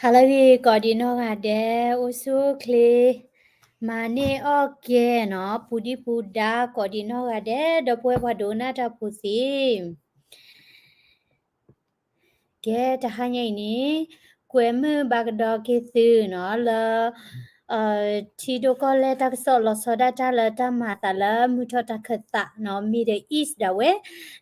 ဟါလၢအဂ့ၤ ကိးဒံးနီၢ်ဂၤဒဲး အိၣ်ဆူၣ်အိၣ်ချ့ မၤန့ၢ်အီၣ်ကဲနီၤ ပူၤဒံပူၤဒါ ကိးဒံးနီၢ်ဂၤဒဲး ဒီပုၢ်ဝဲၢ်ပှၤဒိကနၣ်တၢ်ဖိသ့ၣ် ကဲ တဟါညါအံၤန့ၣ် ကွဲမုာ်ဘၣ်ကဒီးက့ၤသုနီၤ လၢ ထံဒိၣ်ကီၢ်လဲၢ်တၢ်ကစီၣ်လီၤဆီဒၣ်တၢ်လၢတၢ်မၤအသးလၢမုၢ်ထီၣ်တၢ်ခၢၣ်သးနီၤ Middle East ဒၣ်ဝဲ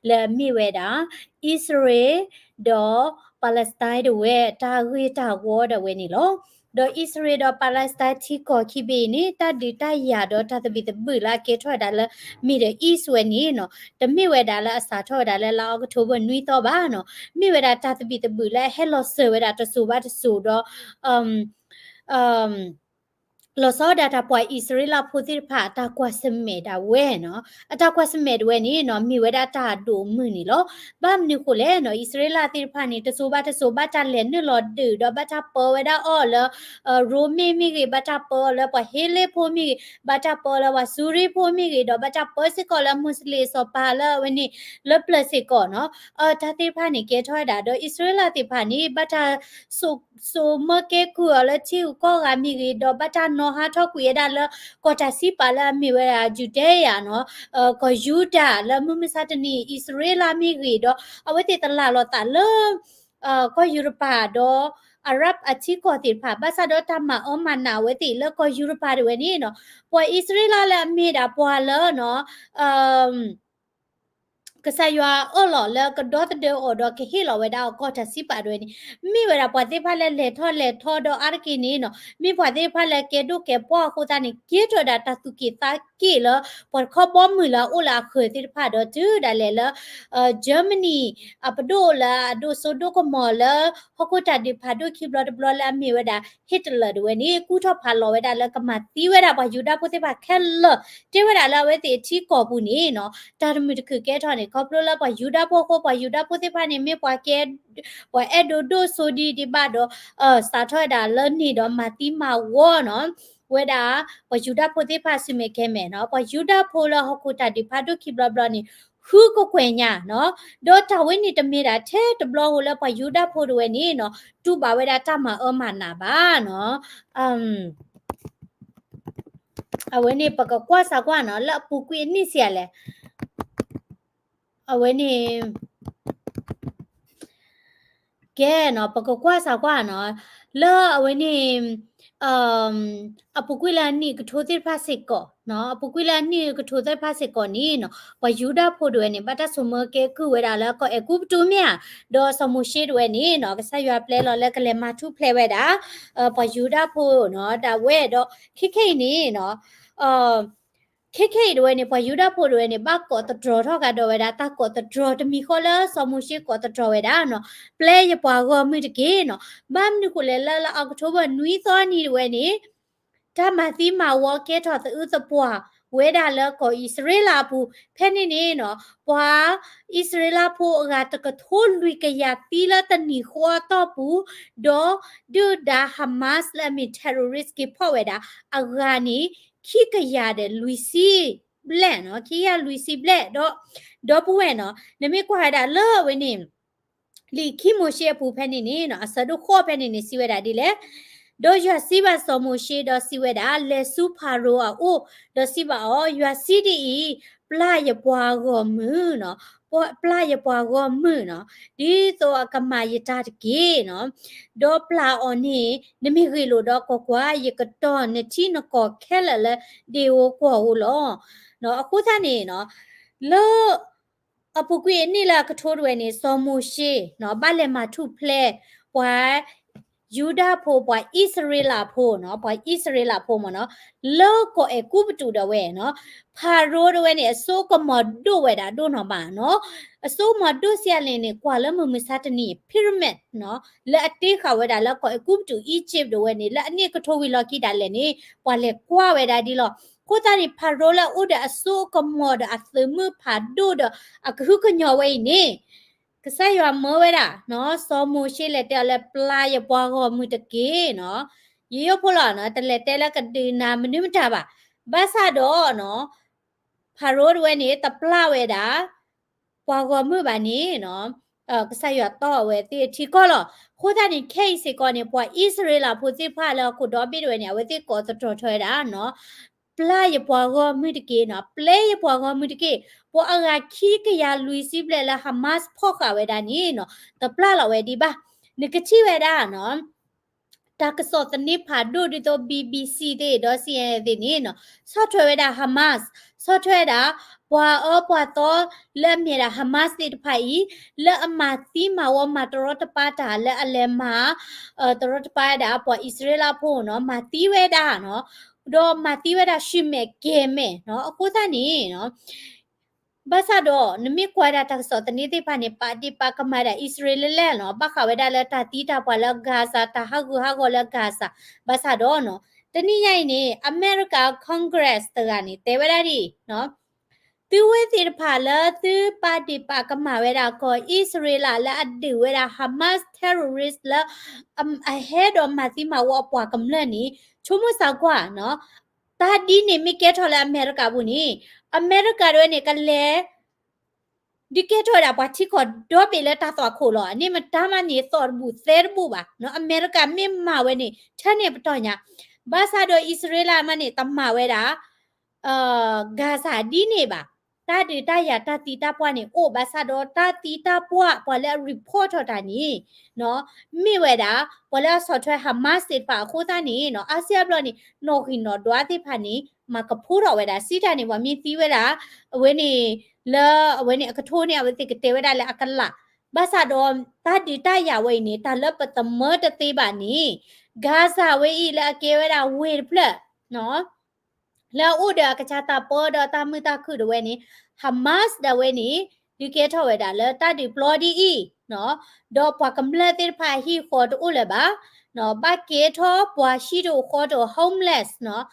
လၢအမ့ၢ်ဝဲဒၣ် အံၣ်စရ့လး ဒီး Palestine တဝဲ တၢ်ဂ့ၢ်တၢ်ဝီဒၣ်ဝဲန့ၣ်လီၤ. ဒီးအံၣ်စရ့လးဒီး Palestine ထံကီၢ်ခံဘ့ၣ်အံၤန့ၣ် တၢ်ဒုးတၢ်ယၤဒီးတၢ်သဘံၣ်သဘုၣ်လၢအကဲထီၣ်ဝဲဒၣ်လၢ Middle East ဝဲန့ၣ်နီၤ တမ့ၢ်ဝဲဒၣ်လၢအစးထီၣ်ဝဲဒၣ်လၢလါအီးကထိဘၢၣ်နွံသီဘၣ်နီၤ မ့ၢ်ဝဲဒၣ်တၢ်သဘံၣ်သဘုၣ်လၢအဟဲလီၤစၢၤဝဲဒၣ်တစိၤဘၣ်တစိၤဒီး လီၤဆီဒၣ်တၢ်ပှၤအံၣ်စရ့လးဖိသ့ၣ်တဖၣ်အတၢ်ကွၢ်ဆၢၣ်မဲာ်ဒၣ်ဝဲနီၤ အတၢ်ကွၢ်ဆၢၣ်မဲာ်ဒၣ်ဝဲန့ၣ်နီၤ မ့ၢ်ဝဲဒၣ်တၢ်ဒိၣ်မုၢ်န့ၣ်လီၤ. ဘၣ်မနုၤဃိလဲၣ်နီၤ အံၣ်စရ့လးသ့ၣ်တဖၣ်န့ၣ် တစိၤဘၣ်တစိၤ ဘၣ်တၢ်လဲၤနုာ်လီၤဒုးဒီး ဘၣ်တၢ်ပၢဝဲဒၣ်အီၤလၢ ရိမ့ၣ်မ့ၢ်ဂ့ၤ ဘၣ်တၢ်ပၢအီၤလၢပှၤဟ့လ့ၣ်ဖိမ့ၢ်ဂ့ၤ ဘၣ်တၢ်ပၢအီၤလၢပှၤစူရံဖိမ့ၢ်ဂ့ၤ ဒီးဘၣ်တၢ်ပၢစ့ၢ်ကီးလၢမူးစလ့ၣ်စီၤပၤလၢအဝဲန့ၣ် လၢပျၢၤစ့ၢ်ကီးနီၤ တၢ်သ့ၣ်တဖၣ်န့ၣ်ကဲထီၣ်ဝဲဒၣ် ဒီးအံၣ်စရ့လးသ့ၣ်တဖၣ်န့ၣ် ဘၣ်တၢ် စိာ်မၢကဲကုၢ်အီၤလၢထံဂုၤကီၢ်ဂၤမ့ၢ်ဂ့ၤ ဒီးဘၣ်တၢ်နီၤဟးထီၣ်ကွံာ်ဝဲဒၣ်လၢ ကီၢ်တၢ်စံးပာ်လၢအမ့ၢ်ဝဲဒၣ် Judea နီၤ ကီၢ်ယူဒၤလၢမုၢ်မဆါတနံၤ အံၣ်စရ့လးမ့ၢ်ဂ့ၤဒီး အဝဲသ့ၣ်တလၢ်လိာ်သးလၢ ကီၢ်ယူရပၤဒီး အရၣ်အထံကီၢ်သ့ၣ်တဖၣ် ဘၣ်ဆၣ်ဒီးတၢ်မၤအၢမၤနးအဝဲသ့ၣ်လၢကီၢ်ယူရပၤဒၣ်ဝဲန့ၣ်နီၤ ပှၤအံၣ်စရ့လးလၢအမ့ၢ်ဒၣ်ပှၤလၢနီၤ ကစၢ်ယွၤအၢၣ်လီၤလၢကဒီသဒၢအီၤဒီးကဟ့ၣ်လီၤဝဲဒၣ်အီၤကီၢ်တၢ်စံးပာ်ဒၣ်ဝဲန့ၣ် မ့ၢ်ဝဲဒၣ်ပှၤသ့ၣ်တဖၣ်လၢလဲၤထီၣ်လဲၤထီဒီးအါတက့ၢ်န့ၣ်နီၤ မ့ၢ်ပှၤသ့ၣ်တဖၣ်လၢကဲဒိၣ်ကဲပှၢ်အဃိသတးန့ၣ် ကဲထီၣ်ဝဲဒၣ်တၢ်သူၣ်က့ၣ်သးက့ၣ်လၢ ပှၤတခီဘီမုၢ်လၢအအိၣ်လၢအဃၢၤသ့ၣ်တဖၣ်ဒီးတုၤဒၣ်လဲာ်လၢ Germany အပဒိၣ်လၢအဒိၣ်စိဒိၣ်ကမီၤလၢ ဟီၣ်ခိၣ်တၢ်ဒုးဖးဒိၣ်ခံဘျီတဘျီလၢအမ့ၢ်ဝဲဒၣ် Hitler ဒၣ်ဝဲန့ၣ် ကူၣ်ထီၣ်ဖးလီၤဝဲဒၣ်လၢကမၤသံဝဲဒၣ်ပှၤယူဒၤဖိသ့ၣ်တဖၣ်ခဲလၢာ် တဲဝဲဒၣ်လၢအဝဲသ့ၣ်အထံကီၢ်ပူၤန့ၣ်နီၤ တၢ်တမုာ်တခုၣ်ကဲထီၣ်န့ၣ် ခီဖျိလၢပှၤယူဒၤဖိအဃိ ပှၤယူဒၤဖိသ့ၣ်တဖၣ်န့ၣ် မ့ၢ်ပှၤကဲ ပှၤအဲၣ်ဒိးဒိၣ်စိဒံးဒံးဘၣ်ဒီး စးထီၣ်ဝဲဒၣ်လၢန့ၣ်ဒီးမၤသံမၤဝီနီၤ ဝဲဒၣ် ပှၤယူဒၤဖိသ့ၣ်တဖၣ်ဆူမဲာ်ခဲမဲာ်နီၤ ပှၤယူဒၤဖိလၢဟီၣ်ခိၣ်တၢ်ဒုးဖးဒိၣ်ခံဘျီဘျီန့ၣ် ဃုကကွဲၢ်ညါနီၤ ဒီးတၢ်ဝဲန့ၣ်တမ့ၢ်ဒၣ်ထဲတဘျီဧိၤလၢပှၤယူဒၤဖိဒၣ်ဝဲန့ၣ်နီၤ တူၢ်ဘၣ်ဝဲဒၣ်တၢ်မၤအၢမၤနးဘၣ်နီၤ အဝဲန့ၣ်ပကကွၢ်စးကွၢ်နီၤ လၢအပူၤကွံာ်အနံၣ်ဆံးအလဲၣ် အဝဲန့ၣ် ကဲနီၤ ပကကွၢ်စးကွၢ်နီၤ လၢအဝဲန့ၣ် အပူၤကွံာ်လၢအနံၣ်ကထိသ့ၣ်တဖၣ်စ့ၢ်ကီးနီၤ အပူၤကွံာ်လၢအနံၣ်ကထိသ့ၣ်တဖၣ်စ့ၢ်ကီးန့ၣ်နီၤ ပှၤယူဒၤဖိဒၣ်ဝဲန့ၣ် ဘၣ်တၢ်ဆိမိၣ်ကဲကုၢ်ဝဲဒၣ်လၢကီၢ်အဲၤကူပတူးမ့ၢ်ဧါ ဒီးစီၤမိၤၡ့ဒၣ်ဝဲန့ၣ်နီၤ ကစၢ်ယွၤပျဲလီၤလၢကလဲၤမၤထူၣ်ဖျဲးဝဲဒၣ် ပှၤယူဒၤဖိနီၤ ဒၣ်ဝဲဒီး ခဲခဲအံၤန့ၣ်နီၤ ခဲခဲအံၤဒၣ်ဝဲန့ၣ် ပှၤယူဒၤဖိဒၣ်ဝဲန့ၣ် ဘၣ်ကိးသတြီၤထီၣ်ကဒီးဝဲဒၣ် တၢ်ကိးသတြီၤတမံၤဃီလၢစီၤမိၤၡ့ကိးသတြီၤဝဲဒၣ်နီၤ ပျဲယပှၤဂီၢ်မုၢ်တက့ၢ်နီၤ ဘၣ်မနုၤဃိလဲၣ်လၢလါအီးကထိဘၢၣ်နွံသီနံၤဒၣ်ဝဲန့ၣ် တၢ်မၤသံမၤဝီကဲထီၣ်သအုးသပှၢ်ဝဲဒၣ်လၢကီၢ်အံၣ်စရ့လးအပူၤ ဖဲန့ၣ်န့ၣ်နီၤ ပှၤအံၣ်စရ့လးဖိအဂၤတကထိလွံၢ်ကယၤသံလၢတနံၤဃီအတီၢ်ပူၤ ဒီးဒုၣ်ဒါ Hamas လၢအမ့ၢ် terrorist က့ၤဖီၣ်ဝဲဒၣ် အဂၤန့ၣ် ခံကယၤဒီးလွံၢ်ဆံဘျဲၣ်နီၤ ခံကယၤလွံၢ်ဆံဘျဲၣ်ဒီး ဒီပုၢ်ဝဲၢ်နီၤ နမ့ၢ်ကွၢ်ဝဲဒၣ်လၢအဝဲန့ၣ် လံာ်ခံမိၤၡ့အပူၤဖဲန့ၣ်န့ၣ်နီၤ အဆၢဒိၣ်ဃိးဖဲန့ၣ်န့ၣ် စံးဝဲဒၣ်ဒ်လဲၣ် ဒီးယွၤစံးဘၣ်စီၤမိၤၡ့ဒီးစံးဝဲဒၣ် လဲၤဆူဖၤရိၤအအိၣ် ဒီးစံးဘၣ်အီၤ ယွၤစံးဒ်အံၤ, ပျၢ်ယပှၤဂီၢ်မုၢ်နီၤ, ပျၢ်ယပှၤဂီၢ်မုၢ်နီၤ, ဒ်သိးအကမၤယတၢ်တက့ၢ်နီၤ, ဒီးပျၢ်အီၤန့ၣ် နမ့ၢ်ဂ့ၢ်လိာ်ဒီးကွၢ်ကွၢ်, ယကတီၢ်နထံနကီၢ်ခဲလၢာ်လၢဒ့ၣ်ဧိၤကွီၢ်ဧိၤလီၤ. အဃိသတးန့ၣ်နီၤ, လၢ အပူၤကွံာ်အနံၣ်လၢအကထိတဝဲန့ၣ် စီၤမိၤၡ့နီၤ ဘၣ်လဲၤမၤထူၣ်ဖျဲး ပှၤယူဒၤဖိ ပှၤအံၣ်စရ့လးဖိနီၤ, ပှၤအံၣ်စရ့လးဖိမ့ၢ်နီၤ, လၢကီၢ်အဲၤကူပတူးဒၣ်ဝဲနီၤ, ဖၤရိၤတဝဲန့ၣ် အစိကမီၤဒိၣ်ဝဲဒၣ်ဒိၣ်နီၤဘၣ်နီၤ, အစိကမီၤဒိၣ်စံးအါလဲၣ်န့ၣ် ကွၢ်လၢမုၢ်မဆါတနံၤ pyramid နီၤ, လၢအတ့ဃာ်ဝဲဒၣ်လၢကီၢ်အဲၤကူပတူး Egypt ဒၣ်ဝဲန့ၣ် လၢအနံၣ်ကထိဝံၤလီၢ်ခံဒၣ်လဲာ်န့ၣ် ပှၤလဲၤကွၢ်ဝဲဒၣ်ဒ်လီၤ. အဃိသတးန့ၣ် ဖၤရိၤလၢအအိၣ်ဒီးအစိကမီၤဒီးအသုးမုၢ်ဖးဒိၣ်ဒီး အကဟုကညီၤဝဲအံၤန့ၣ် ကစၢ်ယွၤမၢဝဲဒၣ်နီၤ, စီၤမိၤၡ့လဲၤတဲအီၤလၢ ပျၢ်ယပှၤဂီၢ်မုၢ်တက့ၢ်နီၤ, ယိယိဖိလီၤနီၤ, တလဲၤတဲလၢကဒုးနၤမနုၤမတၤဘၣ်. ဘၣ်ဆၣ်ဒီးနီၤ, ဖၤရိၤတဝဲန့ၣ် တပျၢ်ဝဲဒၣ် ပှၤဂီၢ်မုၢ်ဘၣ်န့ၣ်နီၤ, ကစၢ်ယွၤတီၢ်အဝဲသ့ၣ်ထံကီၢ်လီၤ. အဃိသတးန့ၣ် ခဲအံၤစ့ၢ်ကီးန့ၣ် ပှၤအံၣ်စရ့လးဖိသ့ၣ်တဖၣ်လၢအခိၣ်ဒီဘ့ၣ်တဝဲန့ၣ် အဝဲသ့ၣ်ကိးသတြီၤထီၣ်ဝဲဒၣ်နီၤ ပျၢ်ယပှၤဂီၢ်မုၢ်တက့ၢ်နီၤ, ပျဲယပှၤဂီၢ်မုၢ်တက့ၢ်. ပှၤအဂၤခံကယၤလွံၢ်ဆံဘျဲၣ်လၢ Hamas ဖီၣ်ဃာ်ဝဲဒၣ်န့ၣ်နီၤ တပျၢ်လီၤဝဲဒံးဘၣ်. နကထံၣ်ဝဲဒၣ်နီၤ တၢ်ကစီၣ်သန့ဖးဒိၣ်ဒ်သိး BBC သ့ၣ်ဒီး CNN သ့ၣ်န့ၣ်နီၤ ဆီၣ်ထွဲဝဲဒၣ် Hamas, ဆီၣ်ထွဲဝဲဒၣ် ပှၤအၢပှၤသီလၢအမ့ၢ်ဒၣ် Hamas သ့ၣ်တဖၣ်အံၤ လၢအမၤသံမၤဝီမၤတရီတပါတၢ်လၢအလဲၤမၤ တရီတပါဝဲဒၣ် ပှၤအံၣ်စရ့လးဖိနီၤ မၤသံဝဲဒၣ်နီၤ, ဒီးမၤသံဝဲဒၣ်ဆူမဲာ်ကဲၤမဲာ်နီၤ. အဃိသတးန့ၣ်နီၤ ဘၣ်ဆၣ်ဒီး နမ့ၢ်ကွၢ်ဒၣ်တၢ်ကစီၣ်သန့သ့ၣ်တဖၣ်န့ၣ် ပာ်ဒ့ၣ်ပာ်ကမၣ်ဒၣ်အံၣ်စရ့လးလဲၣ်နီၤ, ဘၣ်ဃးဝဲဒၣ်လၢတၢ်သံတၢ်ပှၢ်လၢ Gaza တၢ်ဟးဂူာ်ဟးဂီၤလၢ Gaza, ဘၣ်ဆၣ်ဒီးနီၤ တနံၤညါအံၤန့ၣ် အမဲရကၤ Congress တဂၤန့ၣ် တဲဝဲဒၣ်ဒ်အံၤနီၤ သုဝဲသ့ၣ်တဖၣ်လၢသုပာ်ဒ့ၣ်ပာ်ကမၣ်ဝဲဒၣ်ကီၢ်အံၣ်စရ့လးလၢအဒုးဝဲဒၣ် Hamas terrorist လၢ အဟဲဒီးမၤသံမၤဝီအပှၤကမျၢၢ်န့ၣ် ဆိကမိၣ်သးကွၢ်နီၤ, တၢ်ဒ်န့ၣ်မ့ၢ်ကဲထီၣ်လၢအမဲရကၤဒၣ်ဝဲန့ၣ် ကလဲၤ ဒုးကဲထီၣ်ဝဲဒၣ်ပှၤထံကီၢ်ဒီဘ့ၣ်လၢတၢ်သွၣ်ခိၣ်လီၤ. အန့ၣ်မတၤမးန့ၣ် သီၣ်တဘူၣ်သဲတဘူၣ်ဘၣ်နီၤ, အမဲရကၤမ့ၢ်မၤဝဲန့ၣ် ထဲန့ၣ်ပတီၢ်ညါ, ဘၣ်ဆၣ်ဒီးအံၣ်စရ့လးမးန့ၣ် တမၤဝဲဒၣ် Gaza ဒ်န့ၣ်ဘၣ်. တၢ်ဒုးတၢ်ယၤတၢ်သံတၢ်ပှၢ်န့ၣ် အိၣ်ဘၣ်ဆၣ်ဒီး တၢ်သံတၢ်ပှၢ် ပှၤလၢအ report ထီၣ်တၢ်န့ၣ်နီၤ မ့ၢ်ဝဲဒၣ် ပှၤလၢအဆီၣ်ထွဲ Hamas သ့ၣ်တဖၣ်အဃိသတးန့ၣ်နီၤ အါစုအါဘျီန့ၣ် နီၣ်ဂံၢ်နီၣ်ဒွးသ့ၣ်တဖၣ်န့ၣ် မၤကဖိထီၣ်ဝဲဒၣ် စံးတၢ်န့ၣ် ပှၤမ့ၢ်သံဝဲဒၣ် အဝဲန့ၣ် လၢအဝဲန့ၣ်အကထိန့ၣ် အဝဲသ့ၣ်ကတဲဝဲဒၣ်လၢအကလး, ဘၣ်ဆၣ်ဒီး တၢ်ဒုးတၢ်ယၤဝဲအံၤန့ၣ် တၢ်လၢပသမၢတသ့ဘၣ်န့ၣ် Gaza ဝဲအံၤလၢအကဲဝဲဒၣ်ဝ့ၢ်တဖျၢၣ်နီၤ လၢအအိၣ်ဒီးအကစၢ်တၢ်ပၢဒီးတၢ်မုာ်တၢ်ခုၣ်ဒၣ်ဝဲန့ၣ် Hamas ဒၣ်ဝဲန့ၣ် ဒုးကဲထီၣ်ဝဲဒၣ်လၢတၢ်ဒုးပျီဒ်အံၤနီၤ, ဒီးပှၤကမျၢၢ်သ့ၣ်တဖၣ်အဟံၣ်အဃီတအိၣ်လၢၤဘၣ်နီၤ, ဘၣ်ကဲထီၣ်ပှၤဟံၣ်တအိၣ်ဃီတအိၣ် homeless နီၤ,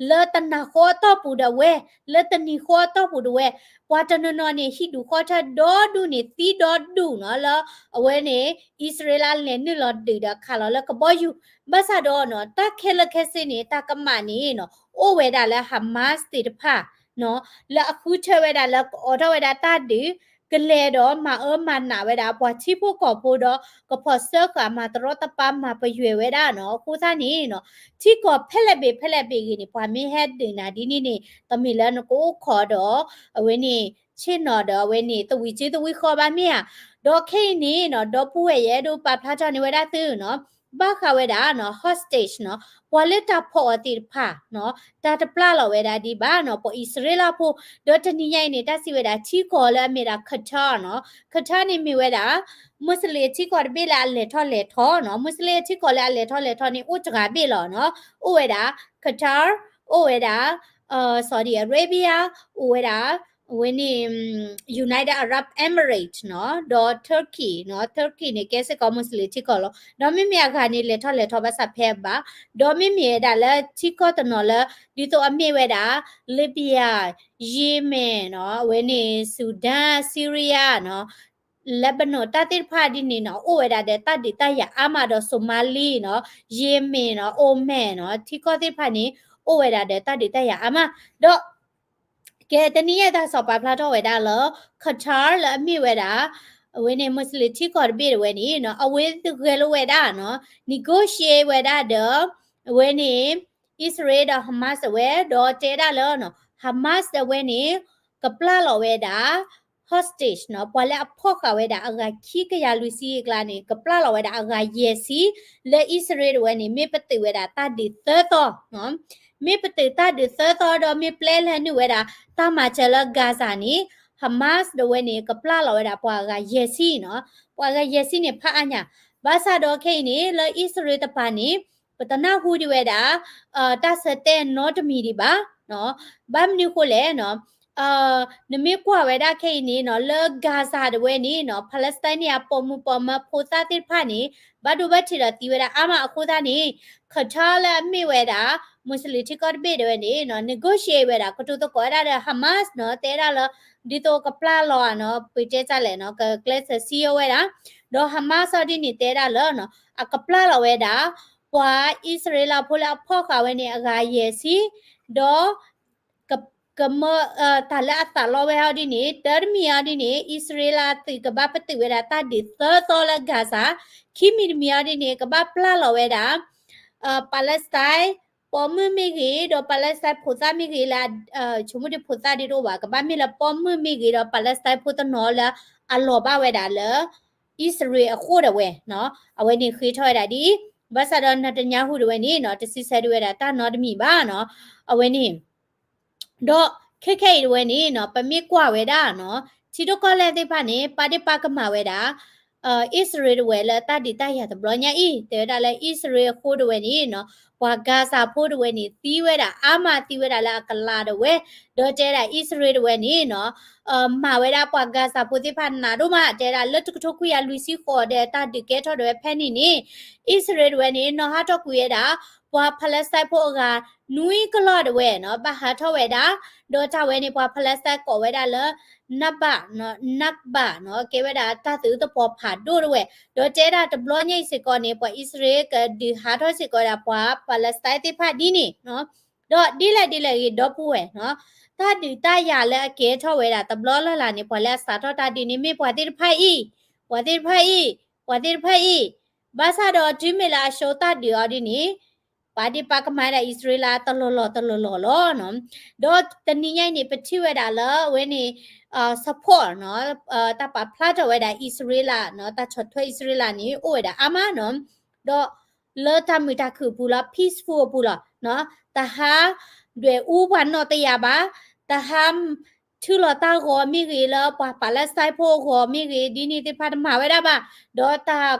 လၢတနၤဃီအတီၢ်ပူၤဒၣ်ဝဲ, လၢတနံၤဃီအတီၢ်ပူၤဒၣ်ဝဲ, ပှၤတနီၤနီၤန့ၣ် ဟံၣ်ဒူၣ်ဃီထၢဒီဒူၣ်န့ၣ် သံဒီဒူၣ်နီၤ, လၢအဝဲန့ၣ် အံၣ်စရ့လးလဲၤနုာ်လီၤဒုးဒီးခးလီၤလၢကဘီယူၤ, ဘၣ်ဆၣ်ဒီးနီၤ တၢ်ခဲလၢာ်ခဲဆ့န့ၣ် တၢ်ကမၣ်န့ၣ်နီၤ အိၣ်ဝဲဒၣ်လၢ Hamas သ့ၣ်တဖၣ်နီၤ, လၢအဃုထၢဝဲဒၣ်လၢကအိးထီၣ်ဝဲဒၣ်တၢ်ဒုး, ကလဲၤဒီးမၤအၢမၤနးဝဲဒၣ် ပှၤထံဖိကီၢ်ဖိဒီး ကဖီၣ်စၢဃာ်မၤတရီတပါမၤပယွဲၢ်ဝဲဒၣ်နီၤ, အဃိသတးန့ၣ်နီၤ ထံကီၢ်ဖဲလဲၣ်ဘ့ၣ်ဖဲလဲၣ်ဘ့ၣ်ဂ့ၤန့ၣ် ပှၤမ့ၢ်ဟဲဒုးနၤဒ်န့ၣ်န့ၣ် တမ့ၢ်လၢနကအိၣ်ခိးဒီး အဝဲန့ၣ် ဆ့ၣ်နီၤဒီးအဝဲန့ၣ် သဝံစုသဝံဃီဘၣ်မ့ၢ်ဧါ, ဒီးခဲအံၤန့ၣ်နီၤ ဒီပုၢ်ဝဲၢ်ယအဲၣ်ဒိးပာ်ဖျါထီၣ်န့ၢ်ဝဲဒၣ်သုနီၤ ဘၣ်ဃးဝဲဒၣ်နီၤ hostage နီၤ, ပှၤလၢတၢ်ဖီၣ်အီၤသ့ၣ်တဖၣ်နီၤ, တၢ်တပျၢ်လီၤဝဲဒၣ်ဒံးဘၣ်နီၤ, ပှၤအံၣ်စရ့လးဖိ, ဒီးတနံၤညါအံၤန့ၣ် တၢ်စံးဝဲဒၣ် ထံကီၢ်လၢအမ့ၢ်ဒၣ် Qatar နီၤ, Qatar န့ၣ်မ့ၢ်ဝဲဒၣ် မူစလ့ၣ်ထံကီၢ်တဘ့ၣ်လၢအလဲၤထီၣ်လဲၤထီနီၤ, မူစလ့ၣ်ထံကီၢ်လၢအလဲၤထီၣ်လဲၤထီန့ၣ် အိၣ်တဂၤဘ့ၣ်လီၤနီၤ, အိၣ်ဝဲဒၣ် Qatar, အိၣ်ဝဲဒၣ် Saudi Arabia, အိၣ်ဝဲဒၣ် အဝဲန့ၣ် United Arab Emirates နီၤ, ဒီး Turkey နီၤ, Turkey န့ၣ် ကဲစ့ၢ်ကီး Muslim ထံကီၢ်လီၤ. ဒီးမ့မ့ၢ်အဂၤန့ၣ် လဲၤထီၣ်လဲၤထီဘၣ်ဆၣ်ဖဲအဘၣ်, ဒီးမ့မ့ၢ်ဝဲဒၣ်လၢထံကီၢ်တနီၤလၢ ဒ်သိးအမ့ၢ်ဝဲဒၣ် Libya, Yemen နီၤ, အဝဲန့ၣ် Sudan, Syria နီၤ, Lebanon တၢ်သ့ၣ်တဖၣ်ဒ်န့ၣ်နီၤ, အိၣ်ဝဲဒၣ်ဒီးတၢ်ဒုးတၢ်ယၤအါမးဒီး Somali နီၤ, Yemen နီၤ, Oman နီၤ, ထံကီၢ်သ့ၣ်တဖၣ်န့ၣ် အိၣ်ဝဲဒၣ်ဒီးတၢ်ဒုးတၢ်ယၤအါမး, ဒီး ကဲ တနံၤညါတၢ်ကစီၣ်ပာ်ဖျါထီၣ်ဝဲဒၣ်လၢ Qatar လၢအမ့ၢ်ဝဲဒၣ် အဝဲန့ၣ် Muslim ထံကီၢ်တဘ့ၣ်တဝဲန့ၣ်နီၤ, အဝဲသ့ၣ်ဂဲၤလိာ်ဝဲဒၣ်နီၤ, negotiate ဝဲဒၣ်ဒီး အဝဲန့ၣ် အံၣ်စရ့လးဒီး Hamas အဝဲ ဒီးတဲဒၣ်လၢနီၤ Hamas ဒၣ်ဝဲန့ၣ် ကပျၢ်လီၤဝဲဒၣ် hostage နီၤ, ပှၤလၢအဖီၣ်ဃာ်ဝဲဒၣ်အဂၤခံကယၤလွံၢ်ဆံအကျါန့ၣ် ကပျၢ်လီၤဝဲဒၣ်အဂၤယဲၢ်ဆံ, လၢအံၣ်စရ့လးဒၣ်ဝဲန့ၣ် မ့ၢ်ပတုာ်ဝဲဒၣ်တၢ်ဒုးသၢသီနီၤ, မ့ၢ်ပတုာ်တၢ်ဒုးသၢသီဒီး မ့ၢ်ပျဲလဲၤနုာ်ဝဲဒၣ် တၢ်မၤစၢၤလၢ Gaza န့ၣ် Hamas ဒၣ်ဝဲန့ၣ် ကပျၢ်လီၤဝဲဒၣ်ပှၤအဂၤယဲၢ်ဆံနီၤ, ပှၤအဂၤယဲၢ်ဆံန့ၣ် ဖးအါညါ, ဘၣ်ဆၣ်ဒီးခဲအံၤန့ၣ် လၢအံၣ်စရ့လးတပၤန့ၣ် ပတနၢ်ဟူဒံးဝဲဒၣ် တၢ်ဆၢတဲာ်နီတမံၤဒံးဘၣ်, ဘၣ်မနုၤဃိလဲၣ်နီၤ, နမ့ၢ်ကွၢ်ဝဲဒၣ်ခဲအံၤန့ၣ်နီၤ လၢ Gaza ဒၣ်ဝဲန့ၣ်နီၤ Palestine န့ၣ် အပိာ်မုၣ်ပိာ်မၢၤဖိသၣ်သ့ၣ်တဖၣ်န့ၣ် ဘၣ်ဒိဘၣ်ထံးဒီးသံဝဲဒၣ်အါမးအဃိသတးန့ၣ် Qatar လၢအမ့ၢ်ဝဲဒၣ် Muslim ထံကီၢ်တဘ့ၣ်ဒၣ်ဝဲန့ၣ်နီၤ negotiate ဝဲဒၣ် ကတိၤသကိးဝဲဒၣ်ဒီး Hamas နီၤ တဲဒၣ်လၢ ဒ်သိးကပျၢ်လီၤဧါနီၤ ပတဲတၢ်လဲၣ်နီၤ ကကျဲးစၢးစံးအီၤဝဲဒၣ်, ဒီး Hamas အီၤဒ်န့ၣ်တဲဒၣ်လၢနီၤ အကပျၢ်လီၤဝဲဒၣ် ပှၤအံၣ်စရ့လးဖိလၢအဖီၣ်ဃာ်ဝဲန့ၣ် အဂၤယဲၢ်ဆံ, ဒီး က ကမၢ တၢ်လၢအသးလီဝဲအီၤဒ်န့ၣ် တၢ်တမံၤအီၤဒ်န့ၣ် အံၣ်စရ့လးသုးကဘၣ်ပတုာ်ဝဲဒၣ်တၢ်ဒုးသၢသီလၢ Gaza, ခံမံၤတမံၤအီၤဒ်န့ၣ် ကဘၣ်ပျၢ်လီၤဝဲဒၣ် Palestine ပိာ်မုၣ်မ့ၢ်ဂ့ၤ ဒီး Palestine ဖိသၣ်မ့ၢ်ဂ့ၤလၢ ဆိကမိၣ်ဒ်ဖိသၣ်ဒ်တအိၣ်ဘၣ် ကဘၣ်မ့ၢ်လၢပိာ်မုၣ်မ့ၢ်ဂ့ၤဒီး Palestine ဖိတနီၤလၢအလီၤဘၣ်ဝဲဒၣ်လၢ အံၣ်စရ့လးအဃိဒၣ်ဝဲနီၤ အဝဲန့ၣ်ဃ့ထီၣ်ဝဲဒၣ်ဒ်အံၤ ဘၣ်ဆၣ်ဒီး Netanyahu ဒၣ်ဝဲန့ၣ်နီၤ တစံးဆၢဒၣ်ဝဲဒၣ်တၢ်နီတမံၤဘၣ်နီၤ အဝဲန့ၣ် ဒီးခဲခဲအံၤဒၣ်ဝဲန့ၣ်နီၤ ပမ့ၢ်ကွၢ်ဝဲဒၣ်နီၤ ထံဒိၣ်ကီၢ်လဲၢ်သ့ၣ်တဖၣ်န့ၣ် ပာ်ဒ့ၣ်ပာ်ကမၣ်ဝဲဒၣ် အံၣ်စရ့လးဒၣ်ဝဲလၢတၢ်ဒုးတၢ်ယၤတဘျီညါအံၤ တဲဝဲဒၣ်လၢအံၣ်စရ့လးအဃိဒၣ်ဝဲန့ၣ်နီၤ ပှၤ Gaza ဖိဒၣ်ဝဲန့ၣ် သံဝဲဒၣ်အါမး သံဝဲဒၣ်လၢအကလးဒၣ်ဝဲ ဒီးတဲဒၣ်အံၣ်စရ့လးဒၣ်ဝဲန့ၣ်နီၤ မၤဝဲဒၣ်ပှၤ Gaza ဖိသ့ၣ်တဖၣ်နးဒိၣ်မး တဲဒၣ်လၢတကထိခွံကယၤလွံၢ်ဆံဃိးဒီးတၢ်ဒုးကဲထီၣ်ဒၣ်ဝဲဖဲန့ၣ်န့ၣ် အံၣ်စရ့လးဒၣ်ဝဲန့ၣ် နီၤဟးထီၣ်ကွံာ်ဝဲဒၣ် ပှၤ Palestine ဖိအဂၤ နွံကလီၢ်ဒၣ်ဝဲနီၤ ဘၣ်ဟးထီၣ်ဝဲဒၣ် ဒီးတၢ်ဝဲန့ၣ် ပှၤ Palestine ကိးဝဲဒၣ်လၢ Nakba နီၤ Nakba နီၤ ကဲဝဲဒၣ်တၢ်သုးသပှၢ်ဖးဒိၣ်ဒၣ်ဝဲ ဒီးတဲဒၣ်တဘျီညါအံၤစ့ၢ်ကီးန့ၣ် ပှၤအံၣ်စရ့လးကဒုးဟးထီၣ်စ့ၢ်ကီးဝဲဒၣ်ပှၤ Palestine သ့ၣ်တဖၣ်ဒ်န့ၣ်နီၤ ဒီးဒ်လဲၣ်ဒ်လဲၣ်ဂ့ၤ ဒီပုၢ်ဝဲၢ်နီၤ တၢ်ဒုးတၢ်ယၤလၢအကဲထီၣ်ဝဲဒၣ်တဘျီလၢ်လၢ်န့ၣ် ပှၤလၢအစးထီၣ်တၢ်ဒုးန့ၣ် မ့ၢ်ပှၤသ့ၣ်တဖၣ်အံၤ ပှၤသ့ၣ်တဖၣ်အံၤ ပှၤသ့ၣ်တဖၣ်အံၤ ဘၣ်ဆၣ်ဒီးတုၤမ့ၢ်လၢအ show တၢ်ဒုးအီၤဒ်န့ၣ် ပာ်ဒ့ၣ်ပာ်ကမၣ်ဒၣ်အံၣ်စရ့လးတလီၢ်လီၢ်တလီၢ်လီၢ်လီၤနီၤ ဒီးတနံၤညါအံၤန့ၣ် ပထံၣ်ဝဲဒၣ်လၢအဝဲန့ၣ် support နီၤ တၢ်ပာ်ဖျါထီၣ်ဝဲဒၣ်အံၣ်စရ့လးနီၤ တၢ်ဆီၣ်ထွဲအံၣ်စရ့လးန့ၣ် အိၣ်ဝဲဒၣ်အါမးနီၤ ဒီးလၢတၢ်မုာ်တၢ်ခုၣ်အပူၤလီၤ peaceful အပူၤလီၤနီၤ တဟးဒွဲၣ်အူပှၤနီၣ်တယၤဘၣ် တဟး ထုးလီၤတၢ်ဂီၤမ့ၢ်ဂ့ၤ လၢပှၤ Palestine ဖိအဂီၢ်မ့ၢ်ဂ့ၤ ဒ်န့ၣ်သ့ၣ်တဖၣ်တမၤဝဲဒၣ်ဘၣ် ဒီးတၢ်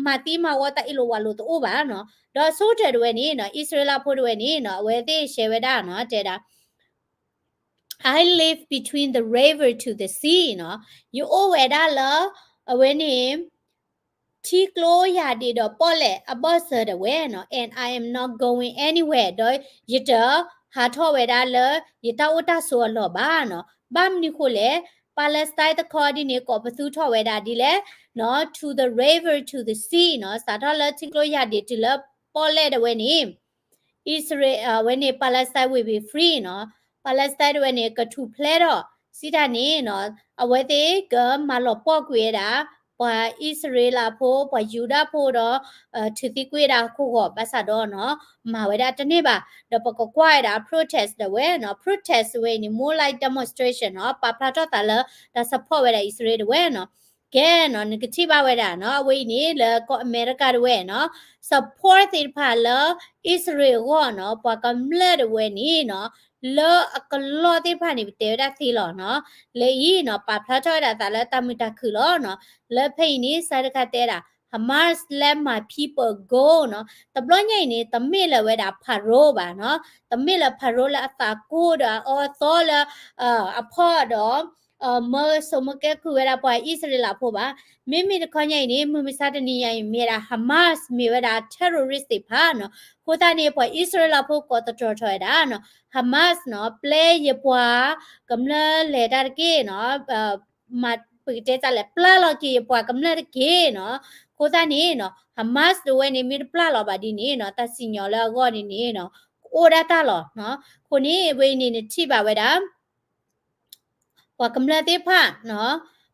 မၤသံမၤဝီတၢ်အ့ၣ်လိာ်ဝးလိာ်တအိၣ်ဘၣ်နီၤ ဒီးဆိကတၢၢ်ဒၣ်ဝဲန့ၣ်နီၤ အံၣ်စရ့လးဖိဒၣ်ဝဲန့ၣ်နီၤ အဝဲသ့ၣ်ရှဲဝဲဒၣ်နီၤ တဲဒၣ် I live between the river to the sea နီၤ ယအိၣ်ဝဲဒၣ်လၢ အဝဲန့ၣ် ထံကျိယၢ်ဒံးဒီးပီၣ်လဲၣ်အဘၢၣ်စၢၤဒၣ်ဝဲနီၤ and I am not going anywhere ဒီးယတဟးထီၣ်ဝဲဒၣ်လၢယတၢ်အိၣ်တၢ်ဆိးအလီၢ်ဘၣ်နီၤ ဘၣ်မနုၤဃိလဲၣ် Palestine တခီဒ်န့ၣ် ကိးပသူထီၣ်ဝဲဒၣ်ဒ်လဲၣ်နီၤ to the river to the sea နီၤ စးထီၣ်လၢထံကျိယၢ်ဒံးတုၤလၢပီၣ်လဲၣ်ဒၣ်ဝဲန့ၣ် အံၣ်စရ့လး အဝဲန့ၣ် Palestine will be free နီၤ Palestine ဒၣ်ဝဲန့ၣ် ကထူၣ်ဖျဲးထီၣ် စံးတၢ်န့ၣ်နီၤ အဝဲသ့ၣ်ကမၤလီၤပှီၢ်ကွံာ်ဝဲဒၣ် ပှၤအံၣ်စရ့လးဖိ ပှၤယူဒၤဖိဒီး ထူၣ်သံကွံာ်ဝဲဒၣ်အခိၣ်ဂီၤ ဘၣ်ဆၣ်ဒီးနီၤ မၤဝဲဒၣ်တန့ၢ်ဘၣ် ဒီးပကကွၢ်ဝဲဒၣ် protest ဒၣ်ဝဲနီၤ protest ဝဲအံၤန့ၣ် more like demonstration နီၤ ပာ်ဖျါထီၣ်သးလၢ တၢ် support ဝဲဒၣ်အံၣ်စရ့လးဒၣ်ဝဲနီၤ ကဲနီၤ နကထံၣ်ဘၣ်ဝဲဒၣ်နီၤ အဝဲအံၤန့ၣ် လၢကီၢ်အမဲရကၤဒၣ်ဝဲနီၤ support သ့ၣ်တဖၣ်လၢ အံၣ်စရ့လးအဂီၢ်နီၤ ပှၤကမျၢၢ်ဒၣ်ဝဲန့ၣ်နီၤ လၢအကလီၢ်သ့ၣ်တဖၣ်န့ၣ် ပတဲဝဲဒၣ်သ့လီၤနီၤ လၢအံၤနီၤ ပာ်ဖျါထီၣ်ဝဲဒၣ်သးလၢတၢ်မုာ်တၢ်ခုၣ်လီၤနီၤ လၢဖဲအံၤန့ၣ် စးတခါတဲဒၣ် Hamas let my people go နီၤ တဘျီညါအံၤန့ၣ် တမ့ၢ်လၢၤဝဲဒၣ် Pharaoh ဘၣ်နီၤ တမ့ၢ်လၢၤ Pharaoh လၢအသးကိၢ်ဒီးအအၢအသီလၢ အဖီၣ်ဒီး မၢစိၤမၢကဲကုၢ်ဝဲဒၣ်ပှၤအံၣ်စရ့လးဖိဘၣ် မ့မ့ၢ်တခီညါအံၤန့ၣ် မုၢ်မဆါတနံၤညါအံၤမ့ၢ်ဝဲဒၣ် Hamas မ့ၢ်ဝဲဒၣ် terrorist သ့ၣ်တဖၣ်နီၤ အဃိသတးန့ၣ် ပှၤအံၣ်စရ့လးဖိကိးသတြီၤထီၣ်ဝဲဒၣ်နီၤ Hamas နီၤ ပျဲယပှၤကမျၢၢ်လဲၤတၢ်တက့ၢ်နီၤ မၤပကတဲတၢ်လဲၣ် ပျၢ်လီၤက့ၤယပှၤကမျၢၢ်တက့ၢ်နီၤ အဃိသတးန့ၣ်နီၤ Hamas ဒၣ်ဝဲန့ၣ် မ့ၢ်တပျၢ်လီၤဘၣ်ဒ်န့ၣ်နီၤ တၢ်စံၣ်ညီၣ်လၢအဂီၢ်န့ၣ်န့ၣ်နီၤ ကအိၣ်ဒၣ်တၢ်လီၤနီၤ အဃိန့ၣ် ဝဲအံၤန့ၣ် နထံၣ်ဘၣ်ဝဲဒၣ် ပှၤကမျၢၢ်သ့ၣ်တဖၣ်နီၤ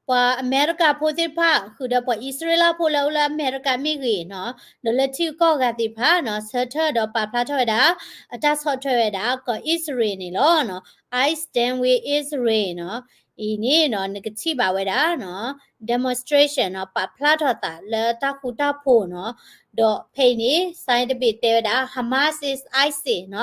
ပှၤအမဲရကၤဖိသ့ၣ်တဖၣ် ဃုာ်ဒီးပှၤအံၣ်စရ့လးဖိလၢအိၣ်လၢအမဲရကၤမ့ၢ်ဂ့ၤနီၤ ဒီးလၢထံဂုၤကီၢ်ဂၤသ့ၣ်တဖၣ်နီၤ ဆၢထၢၣ်ဒီးပာ်ဖျါထီၣ်ဝဲဒၣ် အတၢ်ဆီၣ်ထွဲဝဲဒၣ် ကီၢ်အံၣ်စရ့လးန့ၣ်လီၤနီၤ I stand with Israel နီၤ အံၤန့ၣ်နီၤ နကထံၣ်ဘၣ်ဝဲဒၣ်နီၤ demonstration နီၤ ပာ်ဖျါထီၣ်သးလၢတၢ်ဃူတၢ်ဖိးနီၤ ဒီးဖဲအံၤန့ၣ် sign တဘ့ၣ်တဲဝဲဒၣ် Hamas is ISIS နီၤ